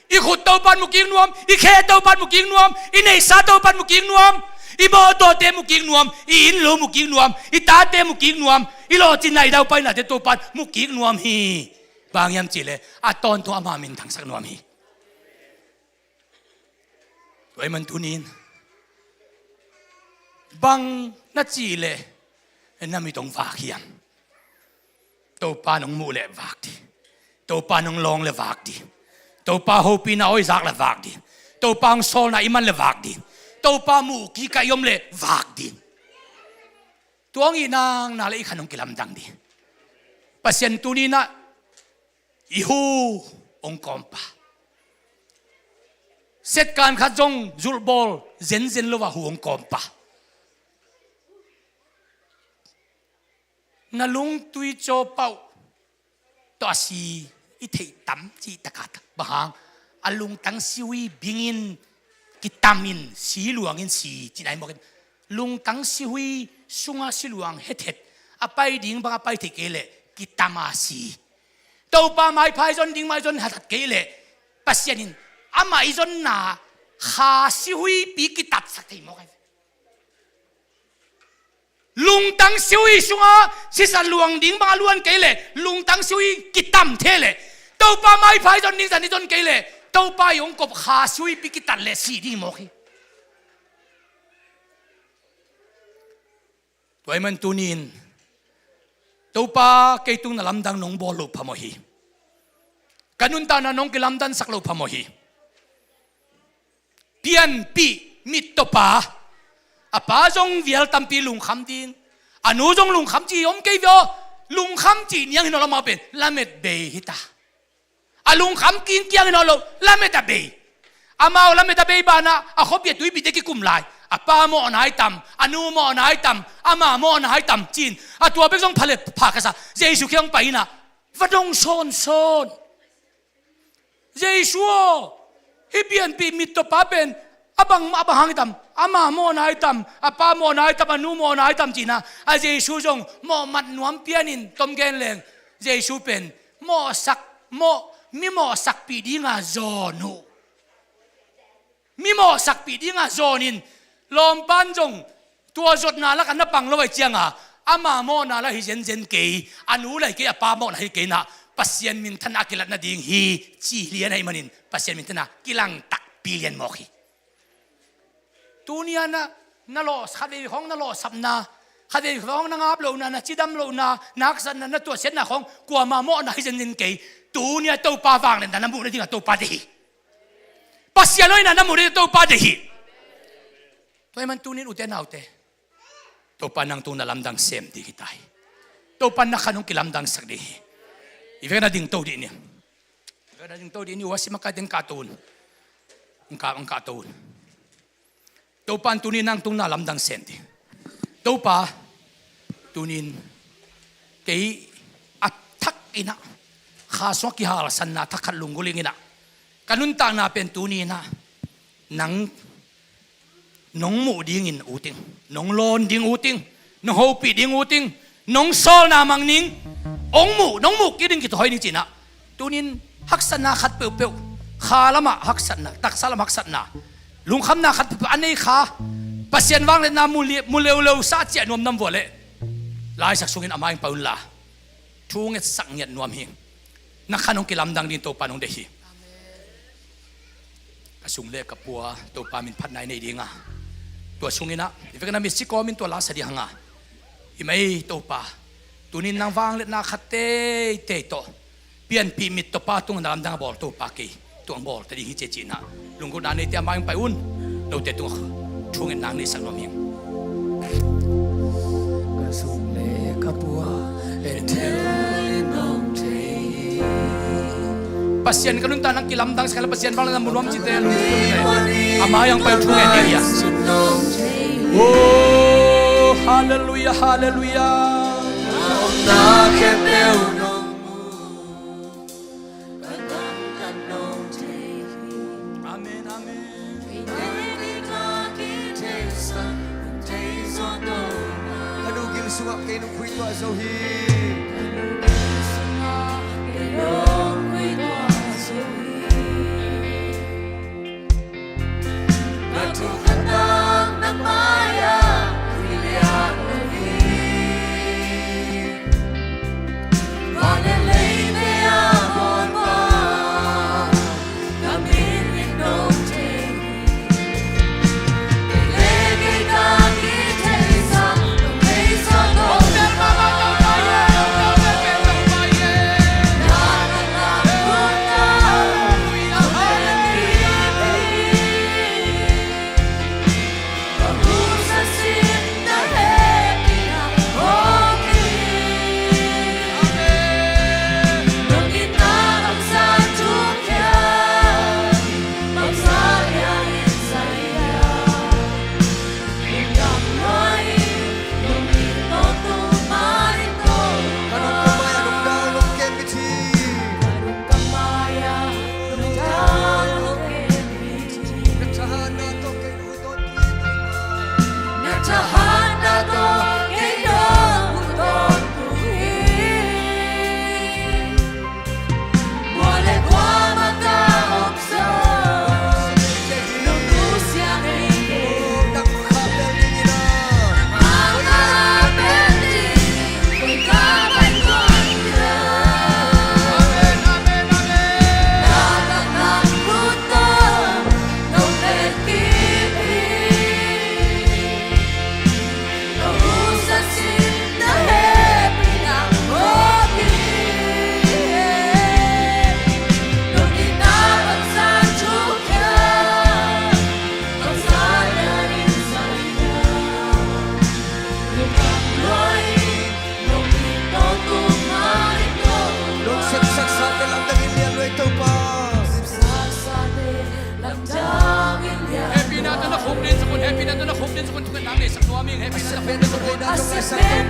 I khut Topan mu kik nuam. I khe Topan mu kik nuam. I neihsa Topan mu kik nuam. I mawtawte mu kik nuam. I inn lo mu kik nuam. I tate mu kik nuam. I lawhcinna, i daupainate Topan mu kik nuam hi. Bang hiam cihleh a tawntung ama minthangsak nuam hi. Tua ahih man tuni-in bang na cih leh na mit hong vak hiam? Topa nong muh leh vak ding. Topa nong lawng leh vak ding. Topa hopihna a i zak leh vak ding. Topa hong sawlna i man leh vak ding. Topa muh kik a i om leh vak ding. Tua hong hih nangna leh i khan hong kilamdang ding. Pasian tuni-in ah i hu hong kawmpa. Setkan khat zong zulhbawl zenzen lo a hu hong kawmpa. Na lungtui cawpah uh tawh a si i theih tam cih taktak. Bang hang? A lungtang sihui bingin kitamin si luangin si cihna hi mawk in. Lungtang sihui sunga si luang hethet a pai ding bang a pai thei kei leh kitam a si. Topa maipha i zon ding mah i zon hathat kei leh Pasian in amah i zonna kha sihuipi kitatsak thei mawk ahi. Lungtang sihui sunga sisan luang ding bang a luan kei leh lungtang sihui kitam thei leh Topa maipha i zon ding zan i zon kei leh Topa i hong kop kha sihuipi kitat leh si ding mawk hi. Tua ahih man tuni-in Topa kei tung na lamdang nong bawl loh phamawh hi. Ka nuntakna nong kilamdansak loh phamawh hi. Pianpih mittawpa, a pa zong vial tampi lungkham ding, a nu zong lungkham ci om kei ve aw. Lungkham ci niang hi nawn lo, amau pen lamet bei hi ta. A lungkham kingkiang hi nawn lo, lamet a bei. Amau lamet a bei banah a khuapi a tuipite kikum lai. A pa mawhna hi tam, a nu mawhna hi tam, ama mawhna hi tam ci-in a tua bek zong pha le pha ka sa. Jesu kiang pai inah va dong sawnsawn. Jesu aw, hih pianpih mittawpa pen a bang, a bang hang hi tam, ama mawhna hi tam, a pa mawhna hi tam, a nu mawhna hi tam ci-inah a Jesu zong mawhmat nuam pianin tom gen leng Jesu pen mawhsak, mawh, mi mawhsakpih dinga zawn uh. Mi mawhsakpih dinga zawnin lawmpan zong tua zotna lakah na pang lo ahih cianga ama mawhna la hi zenzen kei, a nu la hi kei, a pa mawhna hi kei inah Pasian minthanna a kilat nading hi ci lian ahih manin Pasian minthanna kilang takpi lian mawk hi. Tuni-a na, na lawh, khatvei khawng na lawhsapna, khatvei khawng na ngap lohna, na cidam lohna, na haksatna, na tuahsiatna khawng kuama mawhna hi zenzen kei. Tuni-a Topa vangliatna na muh nadingah Topa deih hi. Pasian hoihna na muh nadingah Topa deih hi. Tua ahih man tuni-in ute naute, Topa nang tung na lamdang sem ding hi ta hi. Topa na khan hong kilamdangsak ding hi. I vek na dingto dih ni. I vek na dingto dih ni, uasim a kai teng kahto un. Ang kah, ang kahto un. Topa in tuni nang tung na lamdang sem ding. Topa, tuni-in kei a thak inah, kha sungah kihalsanna thak khat lunggulh ing inah, ka nuntakna pen tuni inah nang nong muh dingin ut ing, nong lawn ding ut ing, nong hopih ding ut ing, nong sawlna mang ning, hong muh, nong muh kik ding kithawi ning ci-inah. Tuni-in haksatna khat peuhpeuh, kha lamah haksatna, taksa lamah haksatna, lungkhamna khat peuhpeuh a nei kha, Pasian vangliatna mu li-, mu leuleu sa ciah nuam nam vua leh laisak sungin a mai-ah pai unla thu ngetsak ngiat nuam hi. Na khan hong kilamdang ding Topa nong deih hi. Ka sung le ka pua Topa min phatna i nei dinga, Tua sungin ah i vekna misi kawmin tua la sa ding hanga. I mai Topa, tunin nang vangliatna khat teitei tawh pianpih mit tawh pa tung na lamdang a bawl Topa kei tuang bawl ta ding hi cia cinah lunggulhna neite a mai hong pai un. Note tungah thu ngen nang neihsak nuam hing. Ka sum le ka pua en thei nong thei hi. Pasian ka nuntak nang kilamdang sakhala Pasian bang na mu nuam cite a mai hong pai thu ngen ding hi a. Oh, halleluia, halleluia. Amen, amen. Ka nu gil sungah kei nong khui tuah zo hi. Hehpihna tawh na khuk dinsak un, hehpihna tawh na khuk dinsak un, thungetna neihsak nuam ing, hehpihna tawh na khuk dinsak un.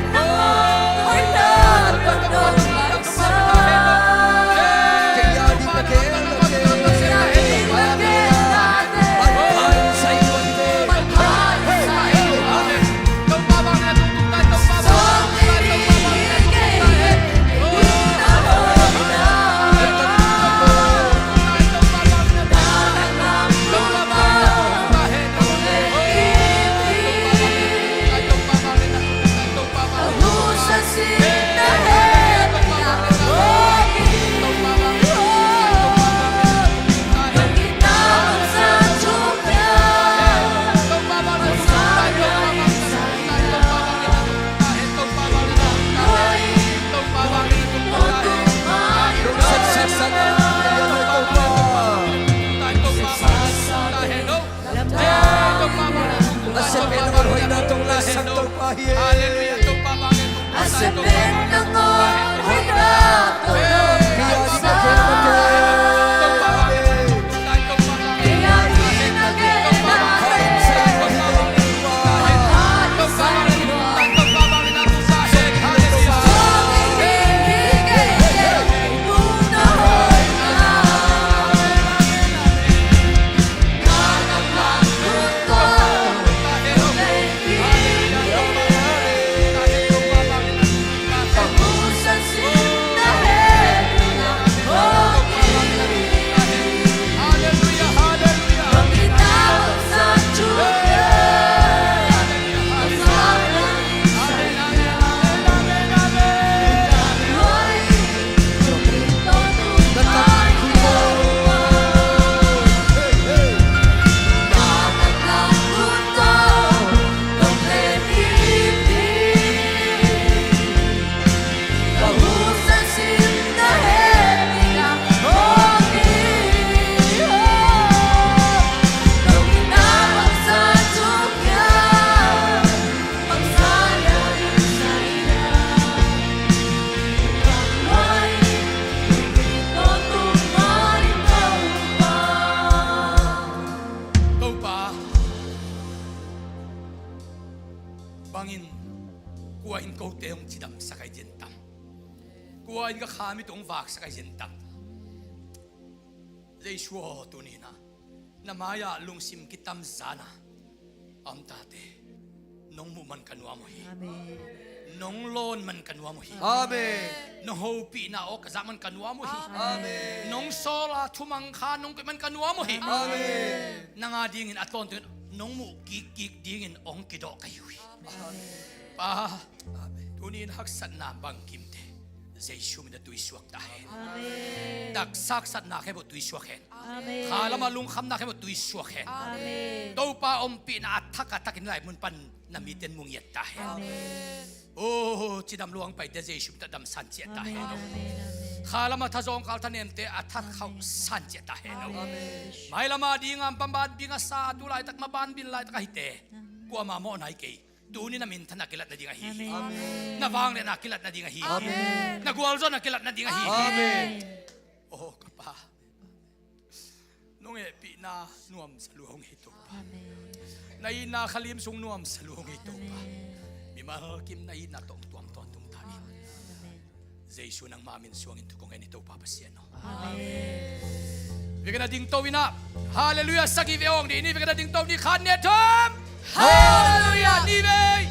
Bangin kua in kote hong cidamsak ahi zen tam? Kua in ka kha mit hong vaksak ahi zen tam? Jesu aw, tuni-in ah na mai-ah lungsim kitamzan a a om tate, nong muh man ka nuam uh hi. Amen. Nong lawn man ka nuam uh hi. Amen. Nong hopihna aw ka zak man ka nuam uh hi. Amen. Nong sawl a thumang kha nong koih man ka nuam uh hi. Amen. Nang a dingin a tawntung nong muh kikkik dingin hong kidawh ka hi uh hi. Amen. Pa, amen, tuni-in haksatna bangkimte Jesu min a tuisuak ta hen. Amen. Taksa haksatna khempeuh tuisuak hen. Amen. Kha lamah lungkhamna khempeuh tuisuak hen. Amen. Topa ompihna a thak a thakin lai mun pan na mite in mu ngiat ta hen. Amen. Oh, cidam luang paite Jesu min tawh damsan ciah ta hen. Amen. Amen. Kha lamah thazawngkal thanemte a thak khauhsan ciah ta hen. Amen. Mai lamah ding a pan bangbing a sa, tu laitak maban bin laitak ahite, kuamah mawh nai kei. Tuni na minthanna kilat nading ahi hi. Amen. Na vangliatna kilat nading ahi hi. Amen. Na gualzawhna kilat nading ahi hi. Amen. Oh, ka Pa, nong hehpihna nuamsa lua hong hi, Topa. Amen. Na itna khalim sung nuamsa lua hong hi, Topa. Amen. Mimal kim na itna tawh hong tuam tawntung ta in. Amen. Jesu nangmah min suangin thu kong ngen hi, Topa Pasian aw. Amen. Vei ka na dingto in ah, Halleluiah sagih vei hong dih ni, vei ka na dingto ni, khat, nih, thum. Halleluiah! Ni vei.